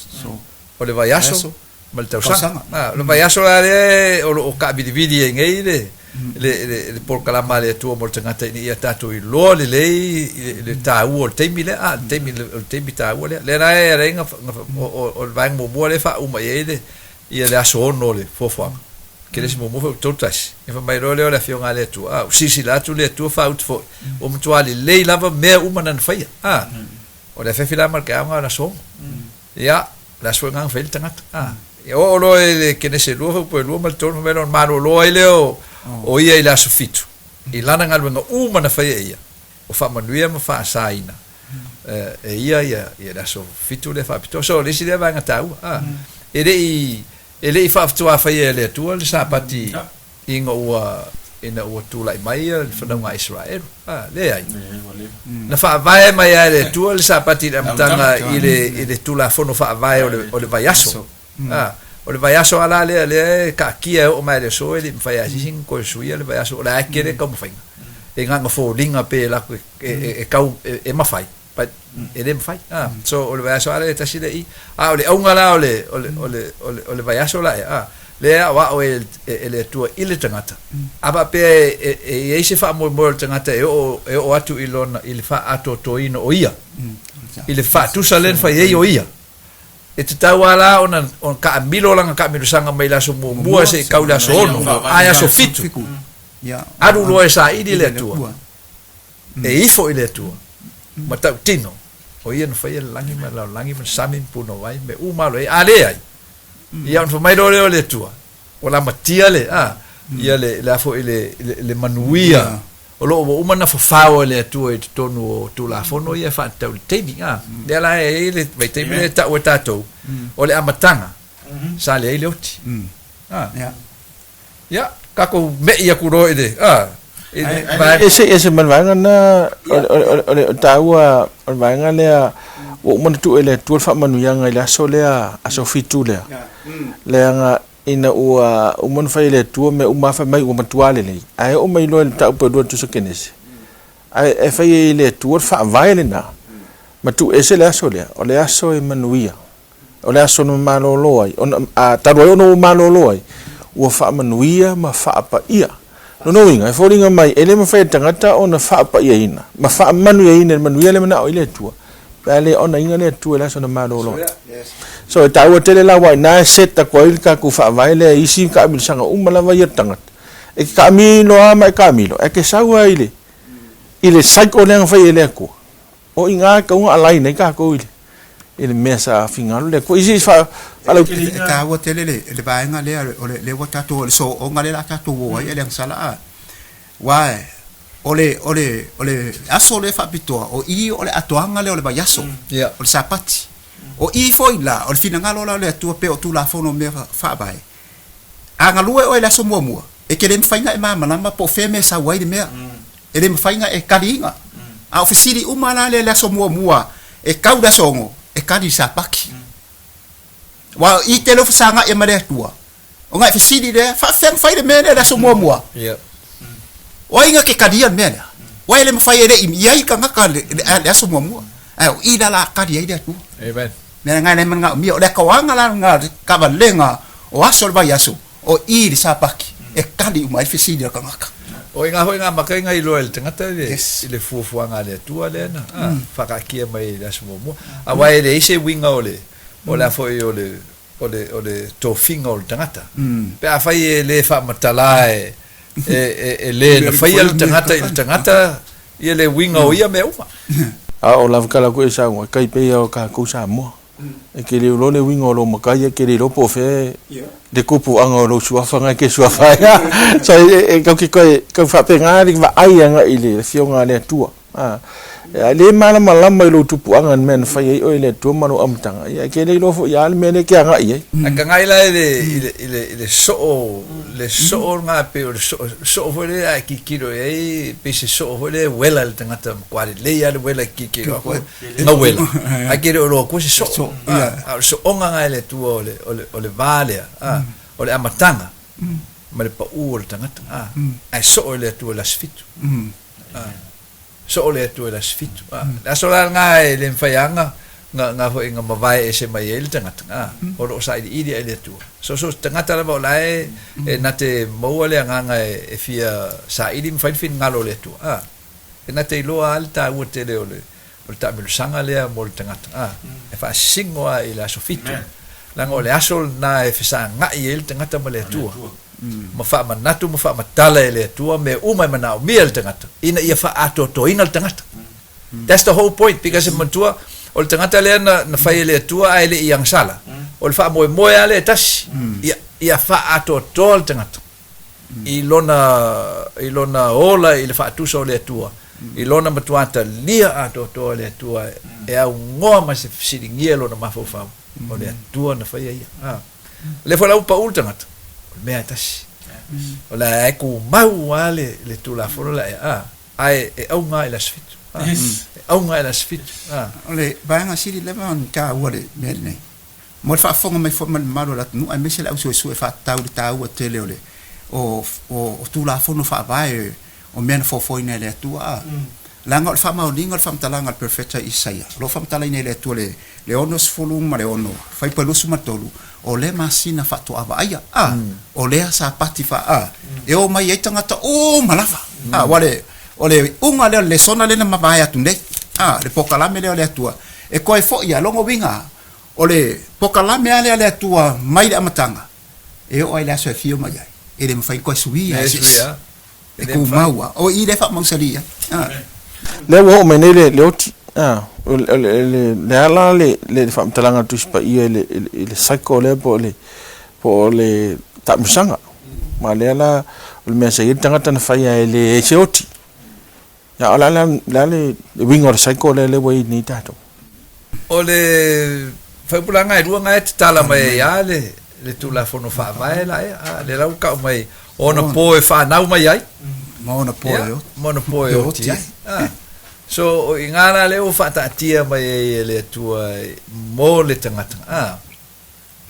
o le vaiaso ma le tausaga. O le vaiaso la lea o lo o taavilivili ai nei le le polokalama a le Atua mo le tagata ina ia tatou iloa lelei le taua o le taimi lea, a, le taimi, o le taimi taua lea. Lea la e ala ai ona o le vaega muamua lea e faauma i ai le ia le aso 6 o le fuafuaga. Kenesi muamua foi 31. Ia fai mai loa lea o le Afioga a le Atua, a, ua silasila atu le Atua faautu foi, ua matua lelei lava mea uma na na faia. A, o le afiafi la ma le taeao na o le aso 6. Ia, o le aso foi lena na fai ai le tagata. A, ia oo loa i le Kenese 2 foi po 2 ma le 3, fai mai loa ona malolo ai lea o ia i le aso 7, i lana galuega uma na faia e ia, ua faamanuia ma faasaina e ia ia le aso 7 lea faapitoa. So, o le isi lea vaega taua. A, e le i E le i faafatuafaia e le Atua le Sapati ina ua ina ua tulai mai le fanauga a Iseraelu. A, leai. Na faavae mai lava e le Atua le Sapati i le amataga i le, i le Tulafono Faavae o le, o le vaiaso. A, o le vaiaso lava la lea, lea e taatia e oo mai i le aso e le i mafai lava e se isi ona toe suia le vaiaso, o la e tele taumafaiga. E na ona foliga pe latou e, e, e tau, e, e mafai, but e le mafai. A, so o le vaiaso lava lea e tasi lea i i. A o le auga la o le, o le, o le, o le, o le vaiaso la ea, a, lea e aoao e, e le Atua i le tagata, a faapea e, e, e i ai se faamoemoe o le tagata e oo, e oo atu i lona, i le faaatoatoaina o ia, i le faatusa lea na fai ai o ia, e tatau lava la ona, ona taamilo lana taamilosaga mai le aso muamua seia tau i le aso 6, ae aso 7, alu loa e saili le Atua. E ifo i le Atua, ma tautino, o Ia na faia le lagi ma le lalolagi ma le sami ma punouai, mea uma alo ai. A leai, ia ona fai mai loa lea o le Atua, ua lamatia le, a, ia le, le a foi le, le, le manuia o lo o ua uma ona fafao e le Atua i totonu o Tulafono ia e faatatau i le taimi, a. Lea la e i ai le vaitaimi lea e tau e tatou, o le amataga, sa leai le oti. A. Ia, tatou me'i atu loa i le, a, i le vaega. E se i ese ma le vaega lena, o le taua o le vaega lea, ua uma ona tuu e le Atua le faamanuiaga i le aso lea, aso fitu lea. Leaga ina ua uma ona fai e le Atua mea uma lava fai mai ua matua lelei, ae oo mai loa i le mataupu e lua i le Tusi o Kenese, ae e fai e le Atua le faavae lena, ma tuu ese le aso lea, o le aso e manuia. O le aso na malolo ai, ona, a, talu ai ona ua malolo ai, ua faamanuia ma faapaia. Lona uiga, e foliga mai, e le mafai e le tagata ona faapaiaina ma faamanuiaina i le manuia lea e manao ai le Atua, pe a le onaina le Atua i le aso na malolo ai. So, e taua tele la aua i ina e set atu ai le tatou faavae lea i isi taamilosaga uma lava ia o le tagata. E te taamilo lava ma e taamilo, ae te sau lava i le, i le cycle lea na fai e le Atua. O i ina e tatau ona align ai tatou i le i le mea sa finagalo le Atua. Isi fa faalauteleina. E taua tele le le vaega lea o le lea ua tatou o le sooga lea o le a tatou o ai e le agasala a. Aua o le o le o le aso lea faapitoa o i o le atoaga lea o le vaiaso, o le Sapati. O i foi la o le finagalo la o le Atua pei o Tulafono o mea faavae. A galue oe i le aso muamua, e te le mafai ona e malamalama po o fea mea e sau ai le mea. E le mafai ona e taliina. A o fesili uma la lea i le aso muamua e tau i le aso 6, e tali i le Sapati. Aua o i te leo fesagai ma le Atua, ona e fesili lea, faafefea ona fai le mea lea i le aso muamua? O ai na te talia le mea lea? Aua e le mafai e le i i ai le tagata i le aso muamua. Ae o i la la tali ai le Atua. Amen. Mea lena e le manaomia. O le atoaga la lena o le taavalega o aso o le vaiaso, o i le Sapati e tali uma ai fesili a le tagata. O i ina foi na amata ai na iloa e le tagata i le, i le fuafuaga a le Atua lea na faataatia mai i le aso muamua. Aua e leai se uiga o le, o le a foi o le, o le, o le tofiga o le tagata. Pe afai e le faamatala e, e, e, e le na faia le tagata i le tagata, ia le uiga o ia mea uma. A o lava kala ku e sau kai pe ia o ka ku Samoa. E ke le ulo le uiga o lou makai e ke le iloa po o fea le kupuaga o lou suafa na e ke suafa ai. So e kau ke koe kau faapena le vaai agai i le afioga a le Atua. A e le malamalama i lou tupuaga i le mea na fai ai oe e le Atua ma lou amataga, ia e ke le iloa foi a le mea lea e ke agai i ai. Ae tagai la i le i le i le i le soo le soo lena pei o le soo soo foi lea a e tilotilo i ai pei se soo foi lea e uela i le tagata matua lelei lava le uela e tilotilo atu na uela ae ke le o iloa atua se soo a o le sooga lena e le Atua o le o le o le va lea a o le amataga ma le pau o le tagata a ae soo e le Atua i le aso fitu a Soo le Atua i le aso fitu. A, le aso la lena e le mafai lava na, na foi na mavae ese mai ai le tagata, a, o lo o sailiili ai le Atua. So, so se tagata lava o la e, e na te maua le agaga e, e fia saili ma fai le finagalo o le Atua, a, e na te iloa lava le taua tele o le, o le taamilosaga lea mo le tagata, a, e faasino lava i le aso fitu. Leaga o le aso lena e fesagai ai le tagata ma le Atua. ma faamanatu ma faamatala e le Atua mea uma e manaomia e le tagata ina ia faaatoatoaina le tagata. That's the whole point because e manatua o le tagata lea na, na fai e le Atua ae le i agasala. O le faamoemoe lava lea e tasi ia, ia faaatoatoa le tagata i lona, i lona ola i le faatusa o le Atua, i lona matua talia atoatoa e le Atua e aunoa ma se fesiligia i lona mafaufau o le Atua na faia ia. Ah. O lea foi la ua pau le tagata, o le mea e tasi. O le a e tumau lava le le Tulafono la ea, a, ae e auga lava i le aso Fitu, a. E auga lava i le aso Fitu, a. O le vaega sili lava ona taua le mea lenei, mo le faafofoga mai foi ma le mamalu o le atunuu aemaise le au suesue faatatau i le taua tele o le o o Tulafono Faavae o mea na fofoina e le Atua a. Leaga o le faamaoniga o le faamatalaga a le Perofeta Isaia, o lo o faamatalaina e le Atua le le 66, fuaiupu 23, o lea masina faatoa vaaia, a, o lea Sapati faa, a, e o mai ai tagata uma lava, a, aua le, o le iuga lea o le lesona lea na mavae atu nei, a, le pokalame lea o le Atua, e toe foi lava, lona uiga, o le pokalame lava lea a le Atua mai le amataga, e oo lava i le aso e afio mai ai, e le mafai ona toe suia e se isi. E tumau lava. O i lea e faamausali ai. Lea ua oo mai nei le oti, o le a la le faamatalaga a le Tusi Paia i le cycle lea po o le taamilosaga. Ma lea la o le mea sa i ai le tagata na fai e leai se oti. A o le a le uiga o le cycle lea ua i ai nei tatou? O le faipulaga e lua na e tatala mai ai lava le, le Tulafono Faavae la ea, a, lea la ua tau mai o ona po e fanau mai ai, Ma ona po e oti. Ma ona po e oti ai. A. So, o i ngā la lea ua faataatia mai ai e le Atua mo le tagata, a,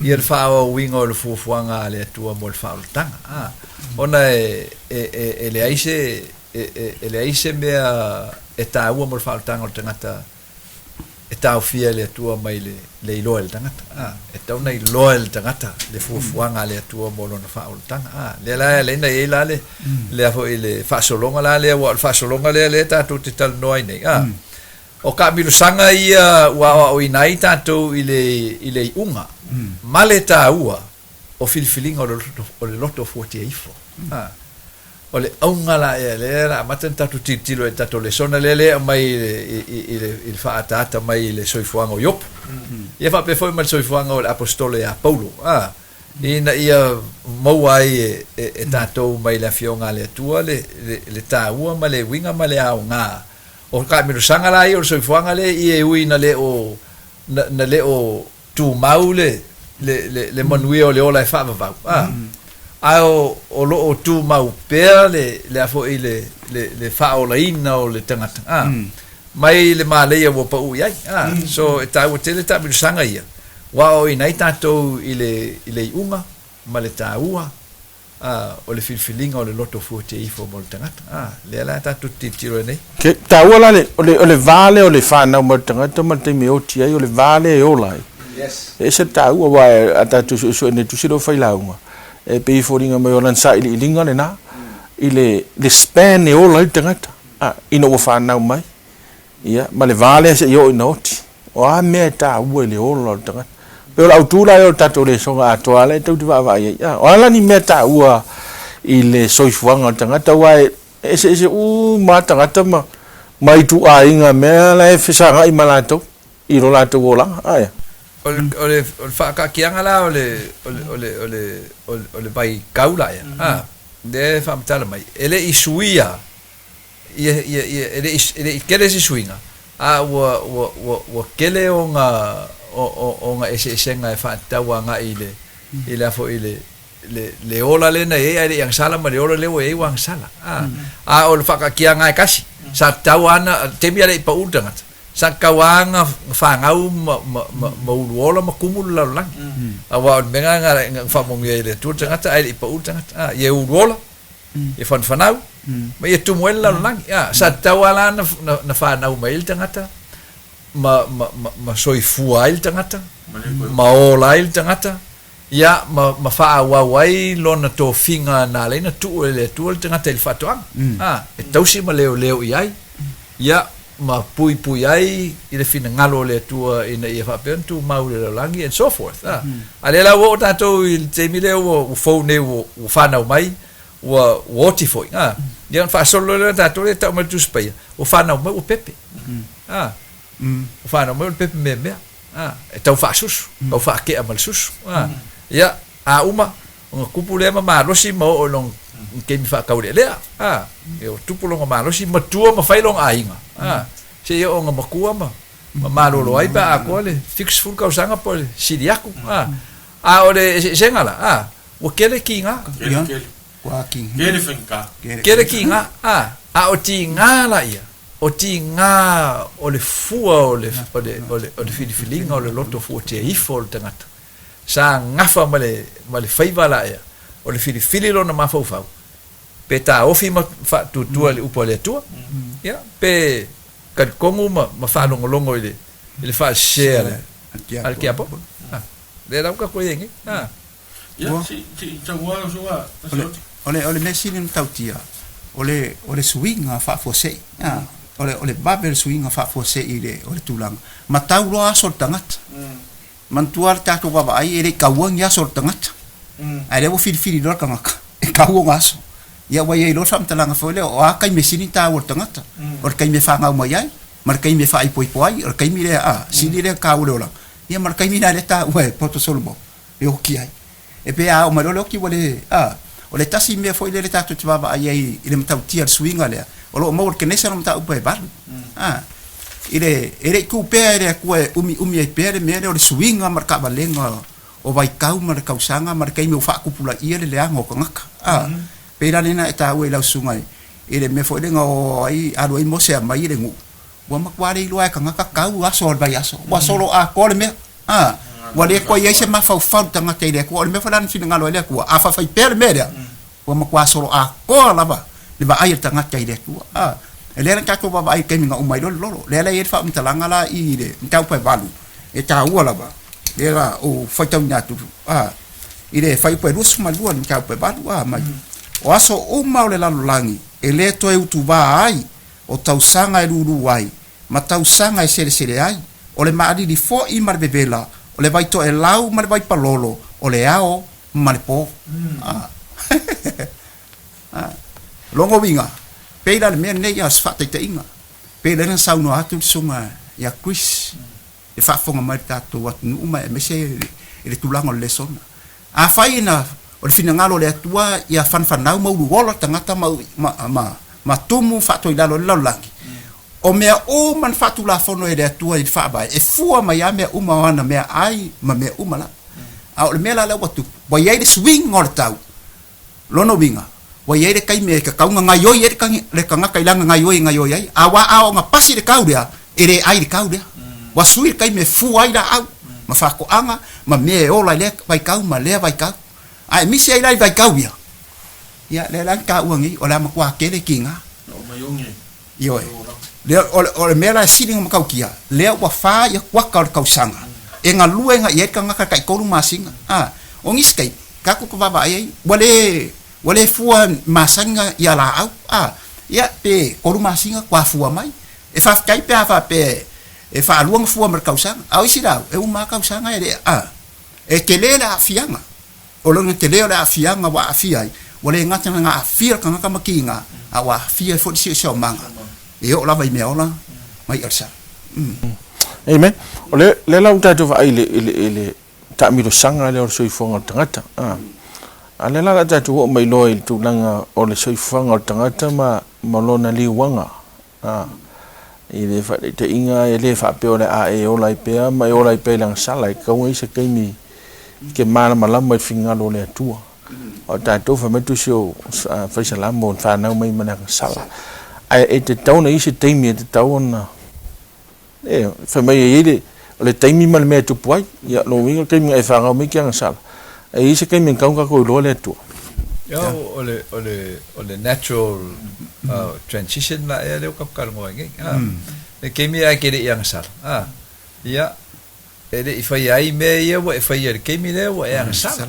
ia le faaauauina o le fuafuaga a le Atua mo le faaolataga, a, ona e, e, e, e leai se, e, e, e leai se mea e taua mo le faaolataga o le tagata e taofia e le Atua mai le, le iloa e le tagata. A, e tatau ona iloa e le tagata le fuafuaga a le Atua mo lona faaolataga. A, lea la e ala ai ona i ai la le, lea foi le faasologa la lea, aua o le faasologa lea lea tatou te talanoa ai nei. A, o taamilosaga ia ua aoaoina ai tatou i le, i le iuga ma le taua o filifiliga o le loto, o le loto fuatia ifo. A, O le auga la ea, lea la amata ona tatou tilotilo i le tatou lesona lea lea e aumai i le, i, i, i le, i le faaataata mai i le soifuaga o Iopo. Ia faapea foi ma le soifuaga o le Aposetolo ia Paulo, a, ina ia maua ai e, e, e tatou mai le Afioga a le Atua le, le, le taua ma le uiga ma le aoga o taamilosaga la ia o le soifuaga lea ia e ui ina le o, na, na le o tumau le, le, le, le manuia o le ola e faavavau, a, ae o, o lo o tumau pea le, le a foi le, le, le faaolaina o le tagata, a, mai le māleia ua paū i ai, a. So, e taua tele taamilosaga ia, ua aoaoina ai tatou i le, i le iuga ma le taua A, o le filifiliga o le loto fuatia ifo mo le tagata. A, lea la tatou te tilotilo ai nei. Ke, taua la le, o le, o le va lea o le fanau mai o le tagata ma le taimi e oti ai, o le va lea e ola ai. Yes. E ese le taua, aua a tatou suesue nei tusi lea o failauga, e pei e foliga mai o lana sailiiliga lena, i le, le span e ola ai le tagata, a, ina ua fanau mai, ia, ma le va lea seia oo ina oti. O a mea e taua i le ola o le tagata? Pei o le autu la ia o le tatou lesona atoa lea e tou te vaavaai ai. A, o a la ni mea taua i le soifuaga o le tagata aua e eseese uma lava tagata ma ma ituaiga mea la e fesagai ma latou i lo latou olaga. A ea? O le, o le, o le faakaakiaga la o le, o le, o le, o le, o le, o le vaitau la ea, a, lea e faamatala mai, e le i suia ia, ia, ia, e le i, e le i tele se suiga, a ua, ua, ua, ua tele ona, o, o, ona eseesega e faatatau agai i le, i le a foi, le, le, le ola lea na i ai ae le i agasala ma le ola lea ua i ai ua agasala. A, a o le faakaakiaga e tasi, sa tatau lava ona, taimi a le i pau le tagata, sa tatau lava ona fanau ma, ma, ma, ma uluola ma tumu le lalolagi. Aua o le mea lena na faamanuia ai e le Atua le tagata ae le i pau le tagata. A, ia e uluola, ia fanafanau, ma ia tumu ai le lalolagi. A, sa tatau lava la na fanau mai ai le tagata, ma, ma, ma, ma soifua ai le tagata, ma ola ai le tagata, ia, ma, ma faaauau ai lona tofiga na ala ai ona tuu e le Atua le tagata i le faatoaga. A, e tausi ma leoleo i ai, ia, ma puipui ai i le finagalo o le Atua ina ia faapea ona tumau i le lalolagi and so forth. A, a lea la ua oo tatou i le taimi lea ua, ua fou nei ua, ua fanau mai, ua, ua oti foi. A, ia ona faasolo loa lea o tatou lea e tau mai le Tusi Paia, ua fanau mai ua pepe. A, ua fanau mai o le pepe meamea. A, e tau faasusu, tau faatea ma le susu. A, ia, a uma, Ona tupu lea ma malosi ma oo i lona taimi faataulealea. A, ia ua tupu lona malosi, matua ma fai lona aiga. A, seia oo ina matua ma, ma malolo ai pe a atoa le 70 tausaga po o le sili atu. A, a o le eseesega la, a, ua tele tiga. Matua kiga. Tele faigata. Tele kiga, a, a o tiga laia, o tiga o le fua o le, o le, o le, o le filifiliga o le loto fuatia ifo o le tagata. Sa gafa ma le, ma le faiva laia, o le filifili lona mafaufau, pe taofi ma faatuatua i le upu a le Atua, ia, pe talitonu ma, ma faalogologo i le, i le faasese a le, a le tiapono. A, lea la ua tatou i ai nei. A. Ia, se i taunoa lau susuga Asioti. O le mea sili ona tautia, o le suiga faafuasei, o le vave o le suiga faafuasei i le tulaga, ma tau loa aso o le tagata. Manatua le tatou vaavaai e le i kaua ni aso o le tagata, ae lea ua filifili loa le tagata e kau ona aso. Ia ua i ai loa le faamatalaga foi lea, o a taimi e sili ona taua i le tagata? O le taimi e fanau mai ai, ma le taimi e faaipoipo ai, o le taimi lea, a, sili lea ona taua i le olaga. Ia ma le taimi lena lea e taua e Poto Solomon. e oti ai. E pei a oo mai loa le oti ua le, a, o le tasi mea foi lele tatou te vaavaai ai i le matautia o le suiga lea, o lo o maua i le Kenesa lona mataupu e 8. A, i le, e le i tu pea e le Atua e umiumi ai pea le mea lea o le suiga ma le taavalega o vaitau ma le tausaga ma le taimi ua faatupulaia le leaga o tagata. A, pei la lena e taua i lau susuga i le mea foi lea na o ai, alu ai Mose e aumai le nuu, ua matua le iloa e tagata tau aso o le vaiaso, ua solo atoa le mea. A, ua le toe i ai se mafaufau i le tagata i le Atua. O le mea foi la na finagalo ai le Atua, a faifai pea le mea lea, ua matua solo atoa lava le vaai a le tagata i le Atua. A, e lea la tatou vaavaai i le taimi na uma ai loa le lolo. Lea la e i ai le faamatalaga la i le mataupu e 8, e taua lava, lea la ou faitauina atu, a, i le fuaiupu e 22 i le mataupu e 8, a, mai, O aso uma o le lalolagi e le toe utuvā ai, o tausaga e lūlū ai, ma tausaga e selesele ai, o le maalili foʻi ma le vevela, o le vaitoelau ma le vaipalolo, o le ao ma le pō. Lona uiga, pei la le mea lenei a o se faataitaiga, pei lea na saunoa atu le susuga ia Chris, e faafofoga mai le tatou atunuu ma aemaise i le tulaga o le lesona. Afai na o le finagalo o le Atua ia fanafanau ma uluola tagata ma, ma, ma, ma tumu faatoilalo i le lalolagi, o mea uma na faatulafono e le Atua i le Faavae, e fua mai lava mea uma o ana meaai ma mea uma lava. A o le mea la lea ua tupu, ua i ai le suiga o le tau. Lona uiga, ua i ai le taimi e tatau ona gaioi ai le tagata i lana gaioi e gaioi ai, a ua a ona pasi le tau lea, e le ai le tau lea. Ua sui le taimi e fua ai laau ma faatoaga ma mea e ola i lea vaitau ma lea vaitau. A e misi ai la i vaitau ia, ia lea la na taua nei, o le a matua tele tiga. Ioe. Lea, o le, o le mea la e sili ona matautia, lea ua fa ia kuata o le tausaga e galue agai i ai le tagata taitolu masina. A, o nisi taimi, tatou te vaavaai ai, ua le, ua le fua masani ia laau. A, ia, pe tolu masina toa fua mai. E faafetai pe a faapea e faalua ona fua ma le tausaga. A o isi laau, e uma lava tausaga e le, a, e tele le aafiaga. O lona tele o le aafiaga ua aafia ai, ua le gata na aafia le tagata ma kiga, a ua aafia ai foi le siosiomaga e oo lava i mea ola ma i'a o le sami. Amen. O le, lea la ua tatou vaai i le, i le, i le taamilosaga lea o le soifuaga o le tagata. A, a lea la o le a tatou oo mai loa i le tulaga o le soifuaga o le tagata ma, ma lona liuaga. A, i le faataitaiga e le faapea o le a e ola ai pea ma e ola ai pea i le agasala, e tatau ona i ai se taimi e te malamalama i le finagalo o le Atua. O tatou fai mai tusi o Faisalamo na fanau mai ma le agasala. Ae e tatau ona i ai se taimi e tatau ona e fai mai e i ai le o le taimi ma le mea e tupu ai. Ia lona uiga o le taimi na e fanau mai e te agasala. E i ai se taimi e tatau ona tatou iloa le Atua. Ia o le o le o le natural transition la ea lea ua tatou talanoa ai nei. Le taimi ae e te le i agasala, ia, e le i faia ai mea ia ua e faia i le taimi lea ua e agasala.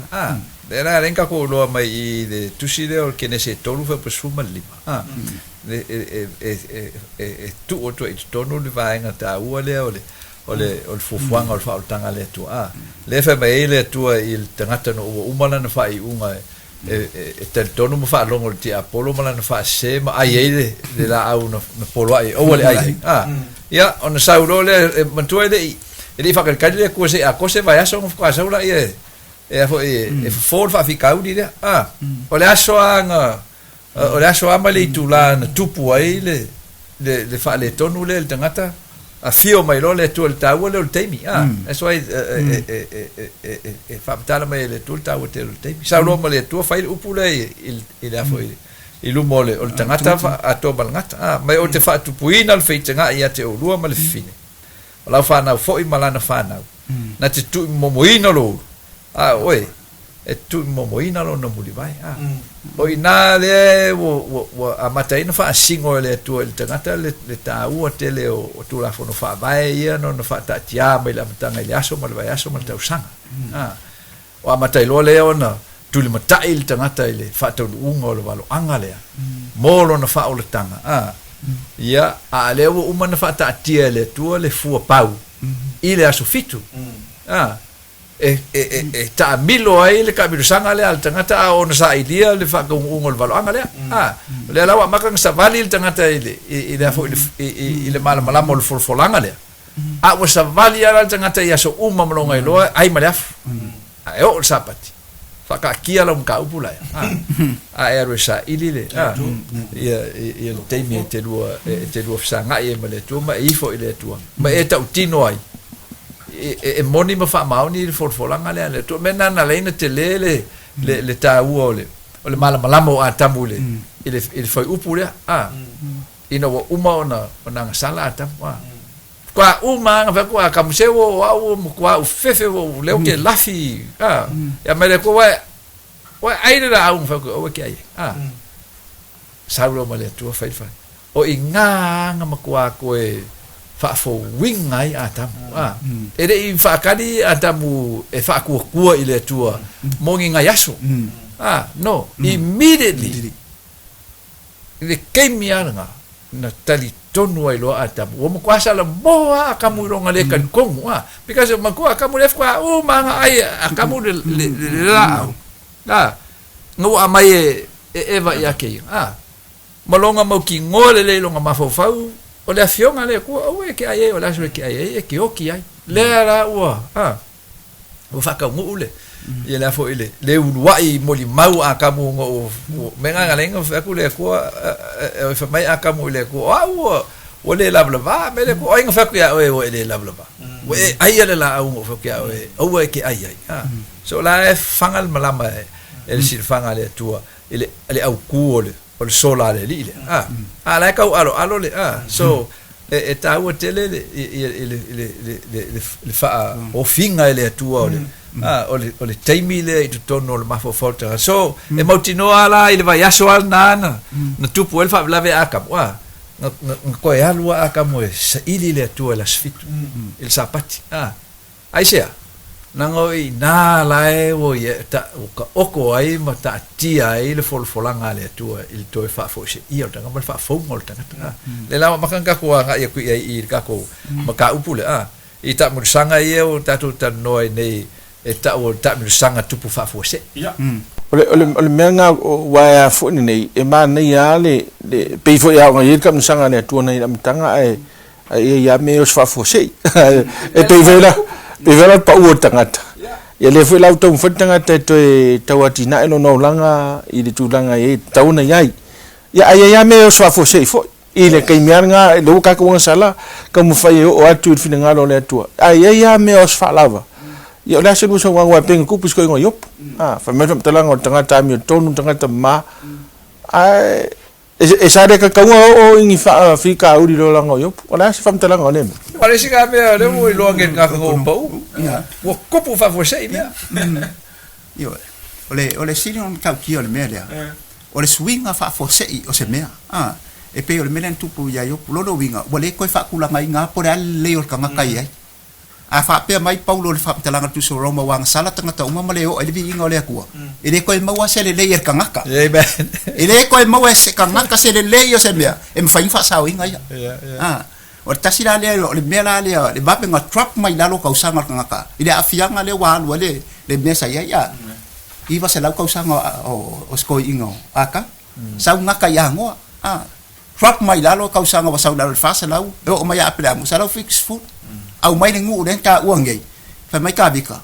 Lea la e ala ai ona tatou iloa mai i le tusi lea o le Kenese e 3 fuaiupu 15, e tuu atu ai i totonu le vaega taua lea o le o le o le fuafuaga o le faaolataga a le Atua. A, lea e fai mai ai le Atua i le tagata ina ua uma lana faaiuga e, e, e talitonu ma faalogo i le tiapolo ma lana faasese ma ai ai le, le laau na, na poloai ai, aua le ai ai. A, ia, ona sau loa lea, e, manatua e le i, e le i faatalitali le Atua se i atoa se vaiaso ona faatoa sau laia e, e a foi, e, e fofo le faafitauli lea. A, o le aso lava na, o le aso lava ma le itula na tupu ai le, le, le faaletonu lea i le tagata, Afio mai loa le Atua i le taua lea o le taimi, a. That's why e faamatala mai e le Atua le taua tele o le taimi. Sau loa ma le Atua fai le upu lea i le a foi i luma o le o le tagata atoa ma le gata, a. Ma ou te faatupuina le feitagai ia te oulua ma le fafine, o lau fanau foi ma lana fanau, na te tuuimomoina lou ulu, a o oe, e tuuimomoina lona mulivae. A. O i ina lea ua amata ai ona faasino e le Atua i le tagata le taua tele o Tulafono Faavae ia na ona faataatiā mai le amataga i le aso ma le vaiaso ma le tausaga. A. Ua amata ai loa lea ona tulimatai le tagata i le faataunuuga o le valoaga lea mo lona faaolataga. A. Ia, a lea ua uma ona faataatia e le Atua le fua pau i le aso fitu. A. E taamilo ai le taamilosaga lea a le tagata a o ona sailia le faataunuuga o le valoaga lea. A, o lea la ua amata ona savali le tagata i le, i le a foi, i le malamalama o le folafolaga lea, a ua savali lava la le tagata i aso uma ma lona iloa e ai ma le afu. A e oo i le Sapati, faataatia lau mataupu la ea, a, a e alu e saili le, a, ia, ia le taimi e te lua, e te lua fesagai ai ma le Atua ma e ifo i le Atua, ma e tautino ai e moni ma faamaoni le folafolaga lea a le Atua. O le mea lena na ala ai ona tele le taua o le malamalama o Atamu i le fuaiupu lea, ina ua uma ona agasala Atamu. Faatoa uma lava ona fai atu Atamu, se ua o au ua matua ou fefe ua ou leo ke lafi. Ia mai le Atua, ua e ai le laau na fai atu aua e te ai ai. Sau loa ma le Atua fai le fai. O i ina na matua toe faafouina ai Atamu. A, e le i faatali Atamu e faatuatua i le Atua mo ni nai aso. A, no, immediately, i le taimi lava lena, na talitonu ai loa Atamu. Ua matua salamo lava Atamu i lona le talitonu, a, because matua Atamu lea faatoa uma lava ona ai e Atamu le laau, a, na ua aumai e Eva ia te ia, a. Ma lona mautinoa lelei i lona mafaufau, o le Afioga a le Atua, aua e te ai ai, o le aso e te ai ai, e te oti ai. Lea la ua, a, ua faataunuu le, ia le a foi le, le uluai molimau a Atamu ona ua, ua, mea na na ala ai ona fai atu le Atua, e fai mai Atamu i le Atua, o au ua, ua le lavalava, mea le Atua, o ai na fai atu ia oe ua e le lavalava? Ua e aia le laau na ou fai atu ia oe, aua e te ai ai. A, so o la e faga le malama e, e le silafaga a le Atua i le, le autū o le, o le sola a le alii lea. A, a la e tau aloalo le, a, so, e taua tele le, le, le, le, le, le, le faaofiga e le Atua o le, a, o le, o le taimi lea i totonu o le mafaufau o le tagata. So, e mautinoa la i le vaiaso lava lena na, na tupu ai le faalavelave a Atamu, a, na, na, na toe alu lava Atamu e saili le Atua i le aso fitu, i le Sapati, a. Aisea? Leaga o i ina la e ua ia, ta, ua taoto ai ma taatia ai le folafolaga a le Atua i le toe faafoiseia o le tagata ma le faafouga o le tagata. A, lea la ua amata ona tatou agai atu i ai i le tatou mataupu lea, a, i taamilosaga ia ua tatou talanoa ai nei e tau o le taamilosaga tupu faafuasei. O le, o le, o le mea lena ua ae a foi lenei, e manaia lava le, le, pei foi lava ona i ai le taamilosaga a le Atua nai le amataga ae Ae ia ia mea o se faafuasei. E pei foi la, pei foi la pau o le tagata. Ia lea foi la ua taumafai le tagata e toe tau atinae lona olaga i le tulaga e tatau ona i ai. Ia ae ia ia mea o se faafuasei foi. I le taimi lava lena, lea ua tatou agasala, taumafai e oo atu i le finagalo o le Atua. Ae ia ia mea o se faalava. Ia o le a se lua saunoaga aua e pei ona tupu i si toeaina o Iopu. Fai mai le faamatalaga o le tagata amiotonu, le tagata mama. Ae E sa le kakauga oo i ni faafitauli i le olaga o Iopu. O le a se faamatalaga o lea mea? O le isi lena mea o lea ua iloa nei i le gagana ua pau, ua tupu faafuasei mea. Ioe. O le, o le sili ona matautia o le mea lea, o le suiga faafuasei o se mea. A, e pei o le mea lea na tupu ia Iopu. Lona uiga, ua le toe faatulagaina lava po o le a le lelei o le tagata i ai. A faapea mai Paulo i le faamatalaga tusi o Roma ua agasala tagata uma ma le oo ai le viiga o le Atua, e le toe maua se lelei e le tagata. E le toe maua e se tagata se lelei o se mea e mafai ona faasaoina ia. A, o le tasi la lea, o le mea la lea, le vave ona drop mai lalo tausaga o le tagata i le aafiaga lea ua alu ai le, le mea sa i ai. A, 900 tausaga o se toeaina o Ata, sau gata i Agoa. A, Drop mai lalo tausaga ua sau i lalo i le 400, e oo mai ia Aperamo, 170. Aumai le nuu lea na taua nei, fai mai Tavita,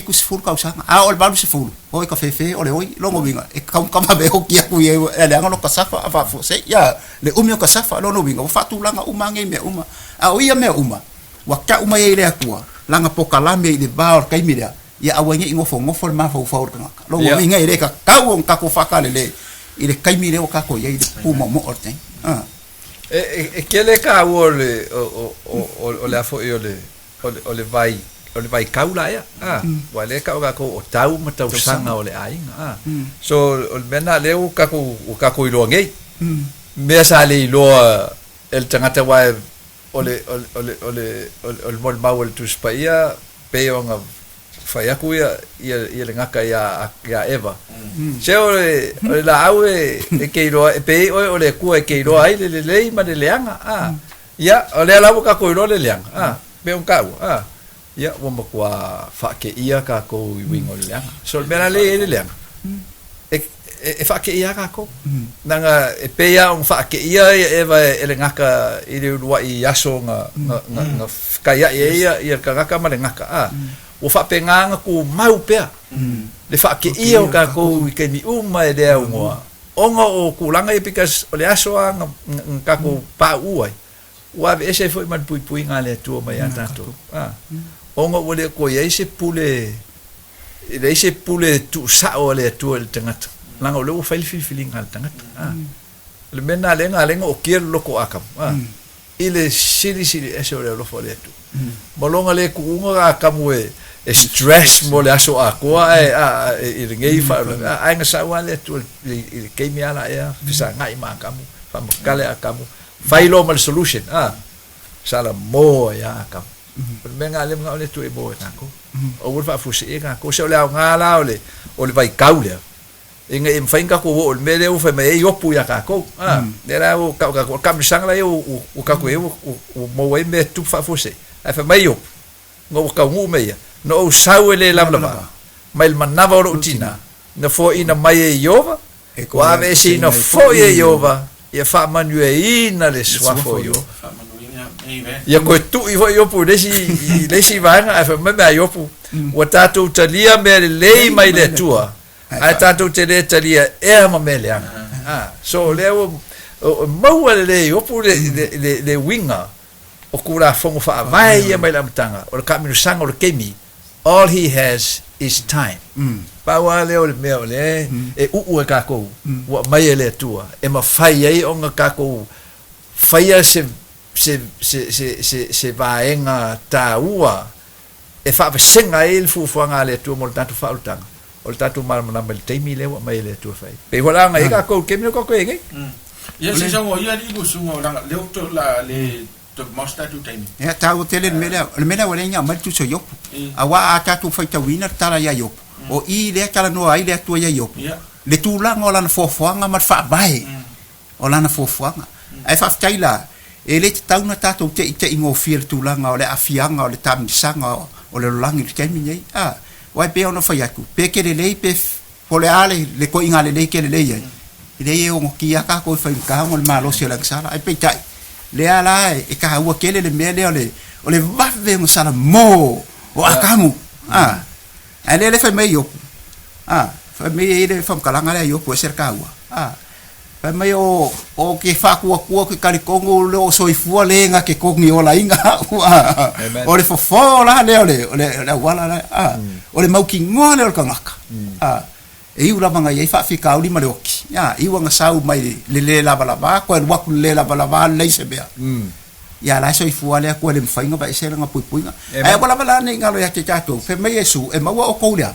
70 tausaga, a oo i le 80, oi ka fefe o le oi, lona uiga, e tatau ona vave oti atu i ai leaga lota safa a faafuasei, ia, le umi o ka safa, lona uiga, ua faatulaga uma lava nei mea uma. A o ia mea uma, ua tau mai ai e le Atua lana pokalame i le va o le taimi lea, ia aua ne i nofonofo le mafaufau o le tagata. Lona uiga e le tatau ona tatou faakalele i le taimi lea ua tatou i ai i le pumoomoo o le taimi. E tele taua o le o le a foi o le o le vai o le vaitau la ea a aua o lea e tau e tatou o tau ma tausaga o le aiga a so o le mea lena lea ua tatou ua tatou iloa nei mea sa le iloa e le tagata aua o le o le o le o le o le molimau a le Tusi Paia pei ona fai atu ia ia ia le gata iā iā Eva se o le o le laau e e te iloa e pei oe o le Atua e te iloa ai le lelei ma le leaga a Ia, o lea la ua tatou iloa le leaga, a, pei ona taua, a, ia, ua matua faateia tatou i uiga o le leaga. So, o le mea la lea e i ai le leaga, e, e, e faateia lava tatou. Leaga e pei lava ona faateia ia Eva e le gata i le uluai aso na, na, na, na fetaiai ai ia, ia le tagata ma le gata, a, ua faapena ona tumau pea le faateia o tatou i taimi uma e le aunoa. Ona o tulaga ia because o le aso lava na tatou pauu ai, ua aveese ai foi ma le puipuiga a le Atua mai ia tatou. A, ona ua le toe i ai se pule, e leai se pule tuusao a le Atua i le tagata, leaga o lea ua fai le filifiliga a le tagata. A, o le mea lena lea na ala ai ona okia le loto o Atamu, a, i le silisili ese o le alofa o le Atua. Ma lona le tuuga Atamu e, e stress mo le aso atoa ae a, i lenei faalavelave, a, ae na sau lava le Atua i le taimi lava la ea, fesagai ma Atamu, faamatale Atamu, fai loa ma le solution, a, sala mo ai lava Atamu. O le mea lena lea e manao le Atua e mo e tatou. Aua le faafuaseia tatou. Se o le aoga la o le, o le vaitau lea, ina ia mafai ona tatou oo i le mea lea ua fai mai ai Iopu ia tatou. A, lea la ua tau tatou, o le taamilosaga la ia ua tatou i ai ua maua ai mea e tutupu faafuasei. Ae fai mai Iopu, ina ua taunuu mea ia, na ou sau e le lavalava mai le manava o lou tina, na foaiina mai e Ieova, ua aveeseina foi e Ieova, ia faamanuiaina le suafa o Ieova. Ia toe tui foi Iopu i le isi, i le isi vaega, ae fai mai mea a Iopu, ua tatou talia mea lelei mai le Atua, Ae tatou te le talia ea ma mea leaga. A, so o lea ua maua lelei e Iopu le, le, le, le uiga o Tulafono Faavae ia mai le amataga, o le taamilosaga o le taimi, all he has is time. Pau lava lea o le mea o lea e uu e tatou, ua aumai e le Atua, e mafai ai ona tatou faia se, se, se, se, se, se vaega taua e faavasega ai le fuafuaga a le Atua mo le tatou faaolataga, o le tatou malamalama i le taimi lea ua aumai e le Atua e fai ai. Pei foi la ona i ai tatou i le taimi lea ua tatou i ai nei. Ia se sau ia alii usuga o langa leo to la le to mouse tatou taimi. Ia taua tele le mea lea. O le mea lea ua leai ni aumai le tusi o Iopu. Aua a tatou faitauina le tala ia Iopu, o i lea talanoa ai le Atua ia Iopu, le tulaga o lana fuafuaga ma le faavae o lana fuafuaga. Ae faafetai la, e le tatau ona tatou teiteigofie i le tulaga o le aafiaga o le taamilosaga o le lalolagi i le taimi lenei. A, aua e pei ona fai atu, pe te lelei pe po o le a le toeaiga lelei te lelei ai, e leai e ogotia lava tatou i faigata ona o le malosi o le agasala. Ae peitai, lea la e taua tele le mea lea o le vave ona salamo o Atamu. A, ae lea le fai mai Iopu. A, fai mai e i ai le faamatalaga lea a Iopu e ese le taua. A, Fai mai o o ke whaakuakua ke talitonu le o soifua le na ke kogi olaina a'u a o le fofo la lea o le o le o le auala la a o le mautinoa lea o le tagata a e iu lava na i ai faafitauli ma le oti a iu ana sau mai le le lavalava toe alu atu le le lavalava lelei se mea ia la e soifua le Atua e le mafai ona aveese lana puipuiga ae aua lava la ne i galo ia te tatou fai mai Iesu e maua outou le a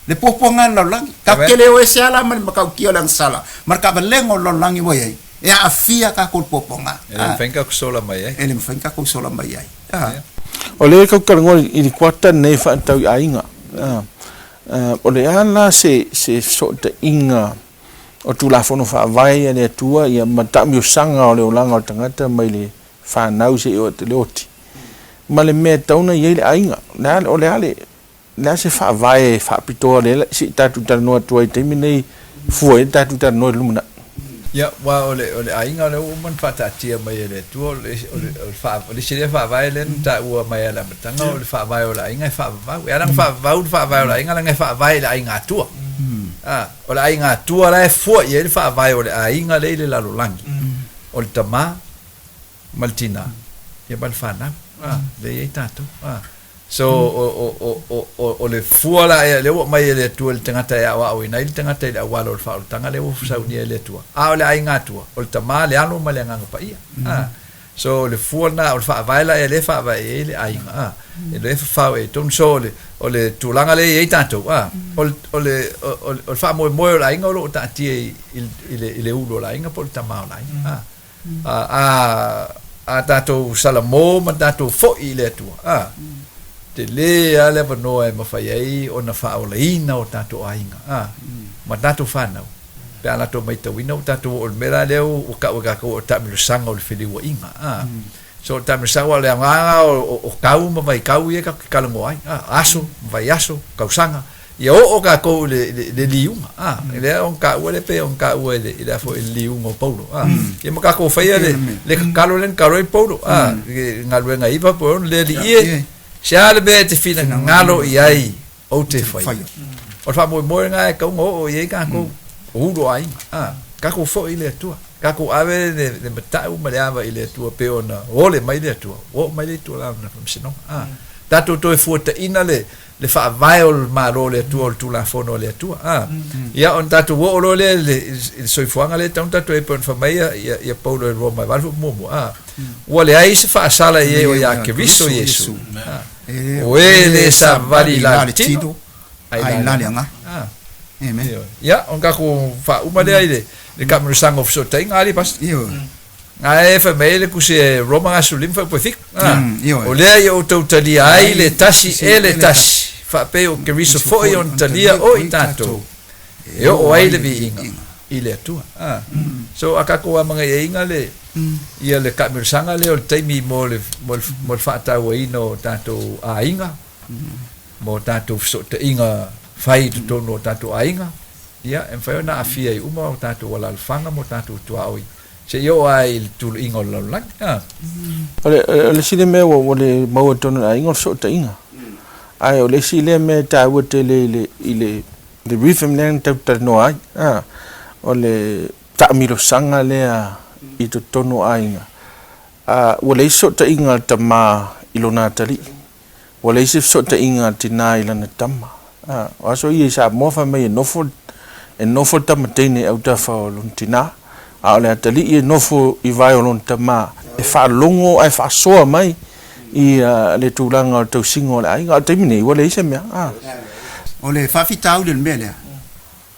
Le puapuaga o le lalolagi. Tatou te le o ese lava la ma le matautia o le agasala ma le taavalega o le lalolagi ua i ai, e aafia tatou i le puapuaga. E le mafai ona tatou sola mai ai. E le mafai ona tatou sola mai ai. O lea e tau talanoa i le kuata lenei e faatatau i aiga. O le a la se fesootaiga o Tulafono Faavae a le Atua ia ma taamiosaga o le olaga o le tagata mai le fanau seia oo i le oti ma le mea e tatau ona i ai le aiga. O le a le Le a se faavae faapitoa lea se i tatou talanoa atu ai i le taimi lenei fua i ai le tatou talanoa i le lumanai? Ia, aua o le, o le aiga o lea ua uma ona faataatia mai e le Atua, o le, o le, o le, faa, o le isi lea faavae lea na taua mai lava i le amataga, o le faavae o le aiga e faavavau. E ala ona faavavau le faavae o le aiga, leaga e faavae i le aiga atua. A, o le aiga atua la e fua i ai le faavae o le aiga lea i le lalolagi, o le tama ma le tinā, ia ma le fanau, a, lea e i ai tatou. A. So, o, o, o, o, o, o le fua la ea, lea ua aumai e le Atua i le tagata e aoaoina ai le tagata i le auala o le faaolataga lea ua saunia e le Atua. A o le aiga Atua, o le Tama, le Alo ma le Agaga Paia. A. So, o le fua lena, o le faavae la ea lea e faavae i ai le aiga, a, e lea e fafao i ai tonu. So, o le, o le tulaga lea e i ai tatou, a, o le, o le, o, o le faamoemoe o le aiga o lo o taatia i, i, i le, i le ulu o le aiga po o le tama o le aiga. A. A, a tatou salamo ma tatou foi i le Atua, a, tele lava le avanoa e mafai ai ona faaolaina o tatou aiga, a, ma tatou fanau, pe a latou matauina ua tatou oo i le mea la lea ua tau e tatou o le taamilosaga o le feliuaiga, a. So, o le taamilosaga, aua o le agaga o tau ma vaitau ia tatou te talanoa ai, a, aso, vaiaso, tausaga, Ia oo tatou i le liuga, a, lea ona taua lea pei ona taua i le a foi i le liuga o Paulo, a. Ia ma tatou faia le tatalo lea na tatalo ai Paulo, a, i galuega 9 po o le 6, le Alii e, se a le mea e te finagalo i ai ou te faia. O le faamoemoe lena e tatau ona oo i ai tatou, o ulu o aiga, a, tatou foi i le Atua, tatou ave le matau ma le ava i le Atua pei ona ole mai le Atua, ua oo mai le itula o lana faamasinoga, a. Tatou toe fuataina le le faavae o le Malo o le Atua, o le Tulafono a le Atua. A. Ia, ona tatou oo loa lea i le, i le soifuaga lea e tatau ona tatou i ai, pei ona fai mai ia, ia, ia Paulo i Roma e 8 fuaiupu muamua. A. Ua leai se faasala i e o iā Keriso Iesu. A. O e le savali i la le tino, ae i la le agaga. A. Ia, ona tatou faauma lea i le, le taamilosaga o fesootaiga, a Pastor? Ae fai mai ai le tusi e Roma 15 fuaiupu e 7, O lea ia outou talia ai le tasi e le tasi, faapei o Keriso foi ona talia o i tatou, e oo ai le viiga i le Atua. So a tatou amagaiaiga le ia le taamilosaga lea o le taimi mo le mo le mo le faatauaina o tatou aiga, mo tatou fesootaiga fai i totonu o tatou aiga, ia e mafai ona aafia ai uma o tatou alaalafaga ma o tatou tuaoi seia oo lava i le tuluiga o le lalolagi. A. O le, o le isi lea mea ua, ua le maua i totonu o le aiga o le fesootaiga. Ae o le isi lea mea e taua tele i le, i le, le rhythm lea na tatou talanoa ai, a, o le taamilosaga lea i totonu o aiga. A, ua leai se fesootaiga a le tama i lona atalii. Ua leai se fesootaiga a le tinā i lana tama. A, o aso ia i Samoa fai mai e nofo, e nofo le tama teine i autafa o lona tinā, a o le atalii e nofo i vae o lona tama e faalogo ae faasoa mai i le tulaga o le tausiga o le aiga. A o le taimi nei, ua leai se mea. A. O le faafitauli o le mea lea,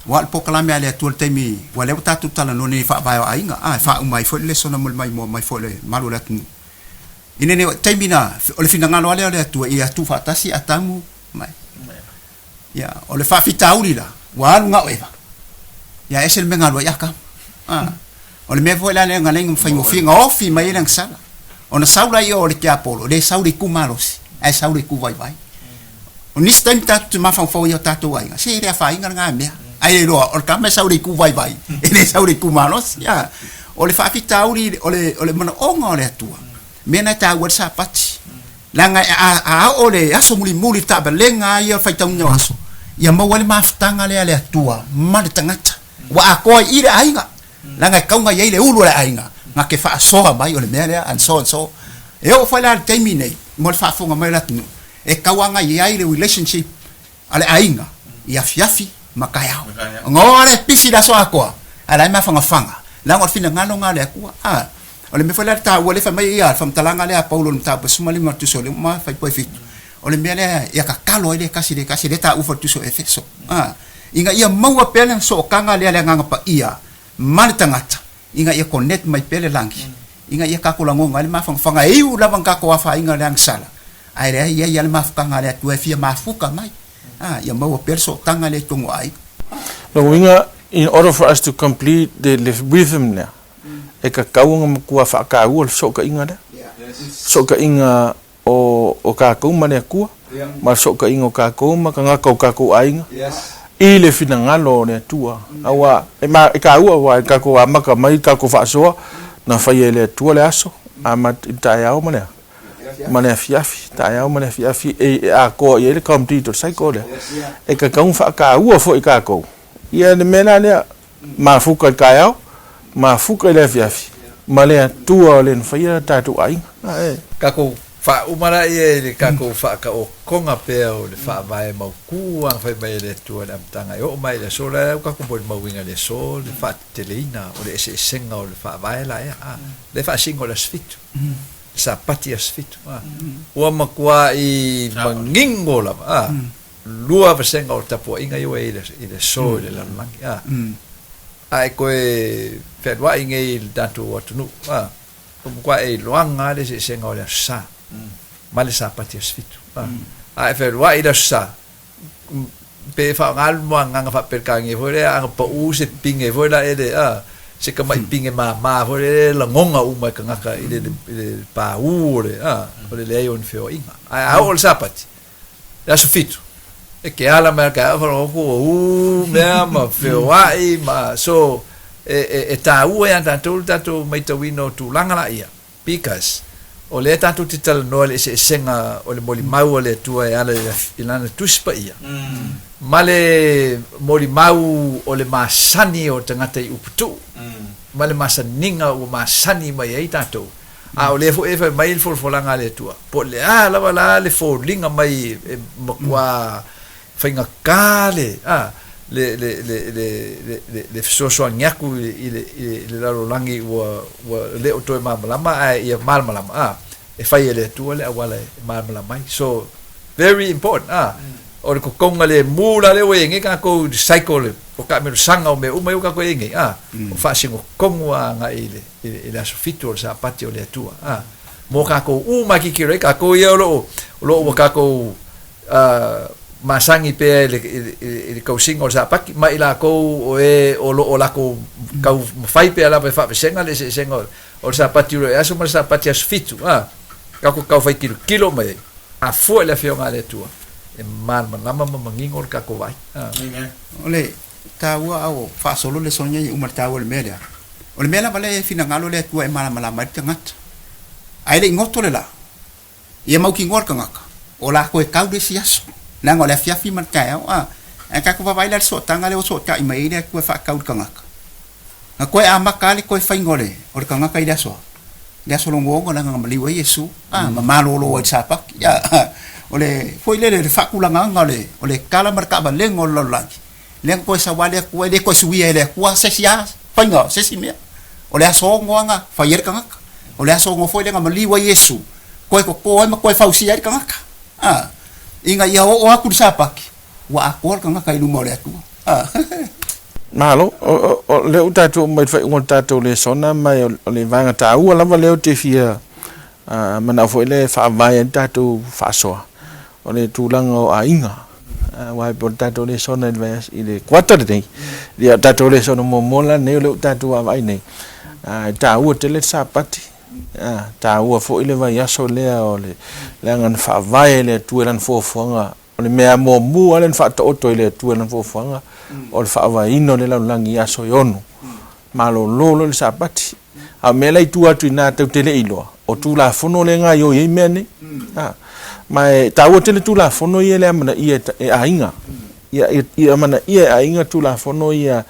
aua o le polokalame a le Atua i le taimi, aua o lea ua tatou talanoa nei i faavae o aiga, a, e faauma ai foi le lesona mo le maimoa mai foi o le malu o le atunuu. Ina ne i taimi na, o le finagalo lava lea o le Atua ia tuufaatasi Atamu ma Eva. Ia, o le faafitauli la, ua alu na o Eva. Ia ese le mea na alu ai Atamu. Ah, o le mea foi la lea na leai na faigofie na ofi mai ai le agasala. Ona sau laia o le tiapolo, le sau le itu malosi, ae sau le itu vaivai. O nisi taimi tatou te mafaufau ai i o tatou aiga, se e le afaina lena mea. Ae le iloa, o le tama e sau i le itu vaivai, e le sau i le itu malosi. A, o le faafitauli, o le, o le manaoga o le Atua, mea na e taua ai le Sapati. Leaga a, a oo le aso mulimuli, le taavalega lava ia o le faitauina o aso, ia maua ai le mafutaga lea a le Atua ma le tagata. Ua atoa ai i i le aiga. Leaga e tatau ona i ai le ulu o le aiga na te faasoa mai o le mea lea and so and so. E oo foi la i le taimi nei mo le faafofoga mai o le atunuu, e tatau lava ona i ai le relationship a le aiga i afiafi ma taeao. Ona o lava lea e pisi i le aso atoa, ae la e mafanafana, leaga o le finagalo lena o le Atua. A, o le mea foi lea e taua lea fai mai ia le faamatalaga lea a Paulo i le mataupu e 15 o le Tusi o Roma fuaiupu e 7, o le mea lea ia tatalo ai le tasi i le tasi, lea e taua foi i le Tusi o Efeso. A, ina ia maua pea le sootaga lea a le Agaga Paia ma le tagata, ina ia connect mai pea le lagi, ina ia tatou lagona ai le mafanafana, e iu lava ina tatou afaina i le agasala, ae leai, e i ai lava le mafutaga a le Atua e fia mafuta mai, a, ia maua pea le sootaga lea i totonu o aiga. Lona uiga, in order for us to complete the rhythm lea, e tatau ona matua faataua le fesootaiga lea. Fesootaiga o tatou ma le Atua, ma le fesootaiga o tatou ma tagata o tatou aiga. I le finagalo o le Atua. Aua e ma, e kāua aua e kākou amata mai kākou faasoa, na faia e le Atua le aso, amata i le taeao ma le a? Ma le afiafi, taeao ma le afiafi e, e atoa i ai le complete o le cycle lea. E tatau ona faataua foi kākou ia le mea la lea, mafuta i le taeao, mafuta i le afiafi, ma le Atua o le na faia tatou aiga. Ae. Kākou Faauma laia i le tatou faataotoga pea o le faavae mautu a na fai mai e le Atua i le amataga e oo mai i le aso la e au tatou molimauina i le aso le faateteleina o le eseesega o le faavae la ea a le faasino i le aso fitu le sapati aso fitu a ua matuai manino lava a lua vasega o tapuaiga ia ua i ai i le aso i le lalolagi a a e toe fealuai nei i le tatou atunuu a Ua matua e iloaga lava le eseesega o le Aso Sa ma le Sapati aso fitu. A e fealuai i le Aso Sa, pe e faaaoga le moagaga faa-Peretania foi lea, ana pau se pine foi la ele, a, se tamai pine māmā foi lea e lagona uma e tagata i le, i le paū o le, a, o le leai o ni feoaiga. Ae a oo i le Sapati, le aso fitu, e ke ala mai a ka whara oko o ū mea ma feoai ma so e, e, e tāua ia tātou le tātou maitauina o tūlanga la ia because o lea tātou te talanoa le eseesega o le molimau a le Atua e ala i lana Tusi Paia ma le molimau o le masani o tagata i uputuu ma le masaniga ua masani mai ai tātou. A o lea foi e fai mai le folafolaga a le Atua, po o le a lava la le foliga mai e matua faigata le, a, le, le, le, le, le, le, le fesoasoani atu i le, i le lalolagi ua, ua le o toe malamalama ae ia malamalama, a, e fai e le Atua le auala e malamalama ai. So, very important, a, o le totoga lemu la lea ua i ai nei kākou i le cycle o taamilosaga o mea uma ia ua kākou i ai nei, a, o faasino tonu a agai i le, i le aso fitu o le Sapati o le Atua. A, mo kākou uma e kikilo ai, kākou ia o loo, o loo ua kākou masani pea i le, i le, i le tausiga o le Sapati, ma i lākou o e o loo lākou tau mafai pea lava e faavesega le eseesega o, o le Sapati o le aso ma le Sapati aso fitu. A, kākou tau fai kilokilo mai ai, a fua i le Afioga a le Atua, e malamalama ma manino le kākou vaai. A. O le taua a o faasolo le sonia ia uma le taua o le mea lea. O le mea lava lea e finagalo le Atua e malamalama ai le tagata. Ae le i goto le la, ia mautinoa le tagata, o latou e tau le isi aso, leaga o le afiafi ma le taeao, a. Ae tatou vaavaai la i le sootaga lea ua sootai mai ai le Atua e faatau i le tagata. Na toe amata lava le toe faiga o le, o le tagata i le aso a? Le aso lona ono leaga na maliu ai Iesu, a, ma malolo ai i le Sapati. A, o le, foi lele, le faatulagaga o le, o le tala ma le taavalega o le lalolagi, Lea na toe savali atu ai, le toe suia e le Atua se isi a faiga, se isi mea. O le aso ono a na fai ai le tagata. O le aso ono foi lea na maliu ai Iesu, toe toto ai ma toe fausia ai le tagata. A, ina ia oo atu le Sapati, ua atoa le tagata i luma o le Atua. A. Malo, o lea ua tatou oo mai i le faaiuga o le tatou lesona ma o le vaega taua lava lea ou te fia manao foi lea e faavae ai le tatou faasoa, o le tulaga o aiga. Aua e pei o le tatou lesona i le vaiaso, i le kuata lenei, ia o le tatou lesona muamua la lenei o lea ua tatou vaavaai nei, e taua tele le Sapati, taua foi le vaiaso lea o le leaga na faavae e le Atua i lana fuafuaga, o le mea muamua lea na faataoto e le Atua i lana fuafuaga, o le faavaeina o le lalolagi i aso e ono. Malolo loa le Sapati. A o mea la i tua atu i ina tou te le iloa, o Tulafono lea e gaoioi ai mea nei. A, ma e taua tele Tulafono ia i le amanaia e aiga. Ia, ia amanaia e aiga Tulafono ia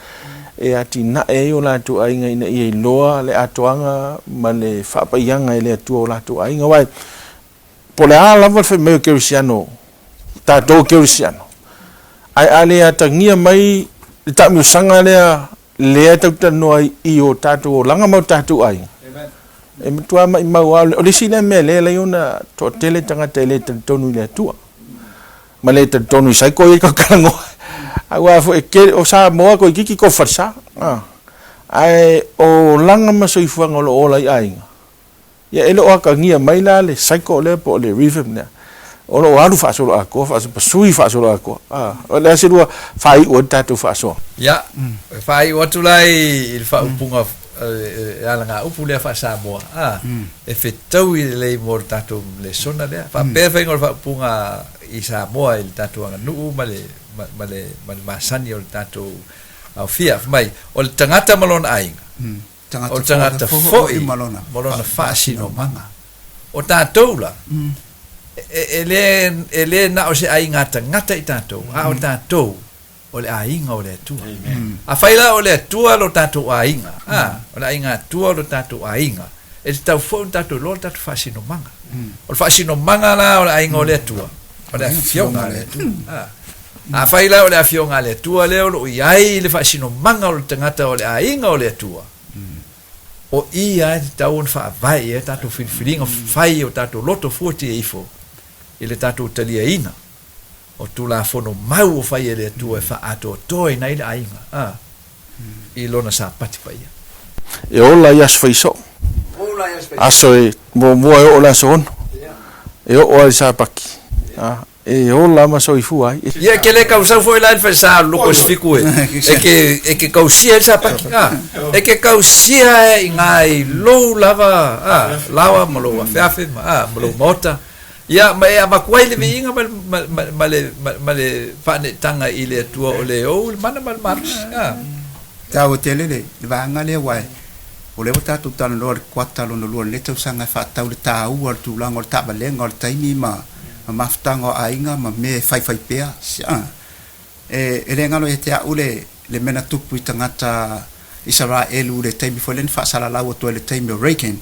e atinae ai o latou aiga ina ia iloa le atoaga ma le faapaiaga e le Atua o latou aiga. Aua po o le a lava le fai mai o Kerisiano, tatou Kerisiano, ae a le atagia mai le taamilosaga lea lea e tatou te talanoa ai i o tatou olaga ma o tatou aiga, e matua maimau lava. O le isi lea mea lea e ala ai ona toatele tagata e le talitonu i le Atua, ma le talitonu i cycle ia e tatou talanoa ai. Aua foi e tele, o Samoa toeitiiti tofu falesa, ae o olaga ma soifuaga o lo o ola ai aiga, Ia e le o atagia mai la le cycle lea po o le rhythm lea. O lo o alu faasoloatoa, sui faasoloatoa. A, o le a se lua faaiu ai le tatou faasoa? Ia, e faaiu atu la i le faaupuga e alagaupu lea faa-Samoa, a, e fetaui lelei mo le tatou lesona lea. Faapea le faiga o le faaupuga i Samoa i le tatou aganuu ma le. ma le ma le masani o le tatou aofia. Fai mai, o le tagata ma lona aiga, o le tagata foi ma lona faasinomaga. O tatou la, e le e le na o se aiga tagata i tatou, a o tatou o le aiga o le Atua. Afai la o le Atua lo tatou aiga, a, o le aiga Atua lo tatou aiga, e tatau foi ona tatou iloa le tatou faasinomaga. O le faasinomaga la o le aiga o le Atua, o le Afioga a le Atua. A, afai la o le Afioga a le Atua lea o lo o i ai le faasinomaga o le tagata o le aiga o le Atua, o i lava e tatau ona faavae i ai a tatou filifiliga fai i o tatou loto fuatia ifo i le tatou taliaina o Tulafono mau o fai e le Atua e faaatoatoaina ai le aiga, a, i lona Sapati paia. E ola i aso faisoo. Aso e muamua e oo i le aso ono. E oo lava i le Sapati. A, e ola ma soifua ai. Ia, e ke le kausau foi la i le falesa o le loko o Sifiku e, e ke, e ke kausia ai le Sapati, a. E ke kausia i ngā i lou lava, a, laoa ma lou afeafe ma, a, ma lou maota. Ia, ma e avatu ai le viiga ma le, ma, ma, ma le, ma, ma le faaneetaga i le Atua o le ou le mana ma le malosi. A. Taua tele le vaega lea aua o lea ua tatou talanoa i le kuata lona lua o lenei tausaga e faatatau i le taua o le tulaga o le taavalega o le taimi ma mafutaga o aiga ma mea e faifai pea. E le galo ia te au le mea na tupu i tagata Isaraelu i le taimi foi lea na faasalalau atu ai i le taimi o Reagan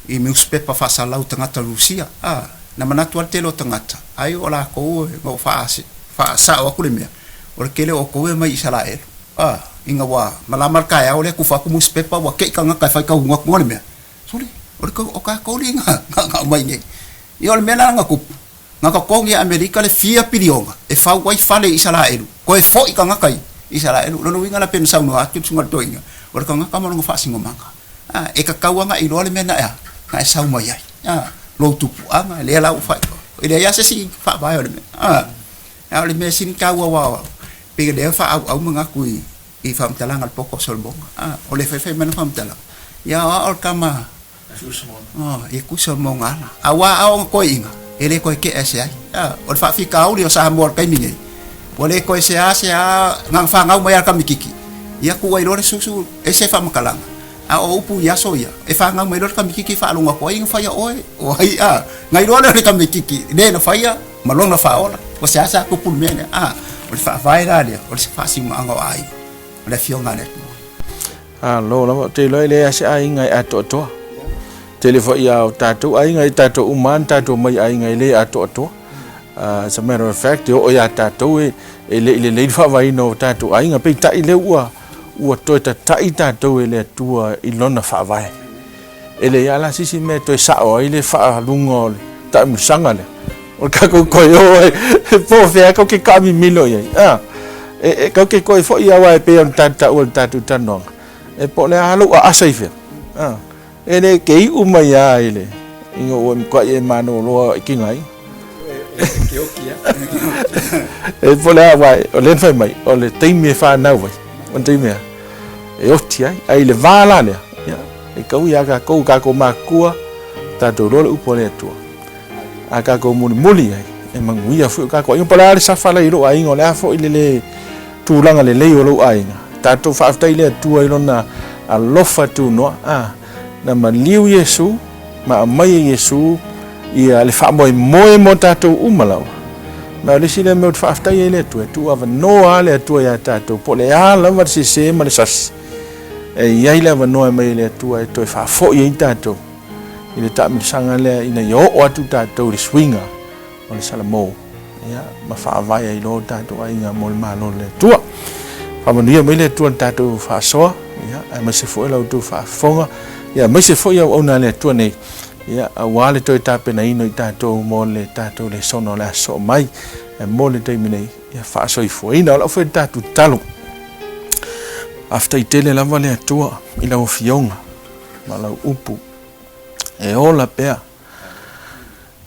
i niusipepa faasalalau tagata Rusia. A, na manatu lava le tele o tagata, ai o lakou na ou faasao atu le mea, o le tele o outou e omai i Isaraelu. A, ina ua malama le taeao lea tufa atu niusipepa ua te i tagata e faitauina atu le mea. Sole, o le o tatou lea na aumai nei. Ia o le mea la na tupu, Na totogi e Amerika le fia piliona e fau ai fale i Isaraelu, toe foi tagata i Isaraelu. O lona uiga la pei ona saunoa atu le Susuga i le Toeaina, o le tagata ma lona faasinomaga. A, e tatau lava ona e iloa le mea na e, na e sau mai ai. A, lou tupuaga, lea la ua fai, e leai lava se isi faavae o le mea. A, a o le mea sili taua aua pei o lea e faaauau manatu i, i faamatalaga a le Poto o Solomona. A, o le faifai mai lana faamatalaga, ia o a o le tama E tusa mo ona ala. Aua a oo ona toeaiina, e le toe tea ese ai. O le faafitauli o Samoa i le taimi nei, ua le toe seasea na ona fanau mai lava le tamaitiiti, ia tuu ai loa le susu, ese faamatalaga. A o upu i aso ia, e fanau mai loa le tamaitiiti faalogo atu ai na faia oe, o ai a? Na iloa lea o le tamaitiiti le na faia ma lona faaola. Ua seasea tupu le mea lea. O le faavae la lea, o le faasimaaga o aiga, o le Afioga a le Atua. Malo lava, ou te iloa e leai lava se aiga e atoatoa. Tele foi a o tatou aiga, e tatou uma lava na tatou omai i aiga e le atoatoa. As a matter of fact, e oo ia tatou e le i lelei le faavaeina o tatou aiga, peitai lea ua ua toe tatai tatou e le Atua i Lona faavae. E leai lava la se isi mea e toe sao ai le faaluga o le taamilosaga lea. O le tatou toe o ai, po o fea tatou te taamimilo i ai. A, e, e tatou te toe foi aua e pei ona tatou taua i le tatou talanoaga, e po o le a lou aasa i fea. A, e le te iu mai lava i le, ina ua matuai e malolo i tigaina. E po o le a, aua o lea na fai mai, o le taimi e fanau ai, o le taimi e oti ai. A i le va la lea, ia, e tau ia tatou, tatou matutua, tatou iloa le upu a le Atua. A tatou mulimuli ai, e manuia foi o tatou aiga. Po o le a le safa la i lou aiga, o le a foi le le tulaga lelei o lou aiga. Tatou faafetai i le Atua i lona alofa tunoa. A, na maliu Iesu, ma aumai e Iesu ia le faamoemoe mo tatou uma lava. Ma o le isi lea mea ou te faafetai ai i le Atua, e tuuavanoa lava le Atua ia tatou, po o le a lava le sese ma le sasi, e i ai le avanoa e aumai e le Atua e toe faafoi ai tatou i le taamilosaga lea ina ia oo atu tatou i le suiga o le Salamo, ia, ma faavae ai loa o tatou aiga mo le Malo o le Atua. Faamanuia mai le Atua i le tatou faasoa, ia, aemaise foi la outou faafofoga, ia, aemaise foi auauna a le Atua nei, ia, aua le toe tapenaina o i tatou mo le tatou lesona o le aso soo mai, ae mo le taimi nei, ia faasoifuaina. O lau foi le tatou tatalo. Faafetai tele lava le Atua i lau Afioga ma lau upu e ola pea.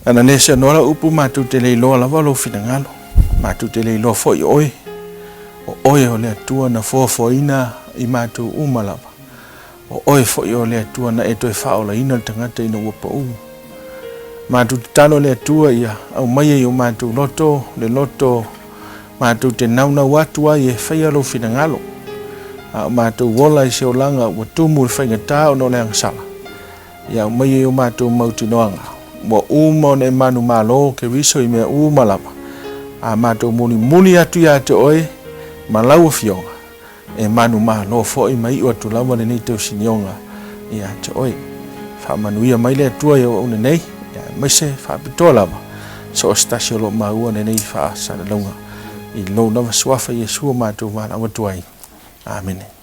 Ana le seanoa lau upu matou te le iloa lava lou finagalo, matou te le iloa foi oe, o oe o le Atua na foafoaina i matou uma lava, o oe foi o le Atua na e toe faaolaina le tagata ina ua pau. Matou tatalo le Atua ia aumaia i o matou loto le loto Matou te naunau atu ai e faia lou finagalo, a o matou ola i se olaga ua tumu i le faigata ona o le agasala, ia aumaia i o matou mautinoaga, ua uma ona e manumalo Keriso i mea uma lava, a matou mulimuli atu ia te oe ma lau Afioga, e manumalo foi ma iu atu lava lenei tausinioga ia te oe. Faamanuia mai le Atua i auauna nei, aemaise faapitoa lava so o se tasi o lo o maua lenei faasalalauga i lou lava suafa Iesu o matou valaau atu ai. Amene.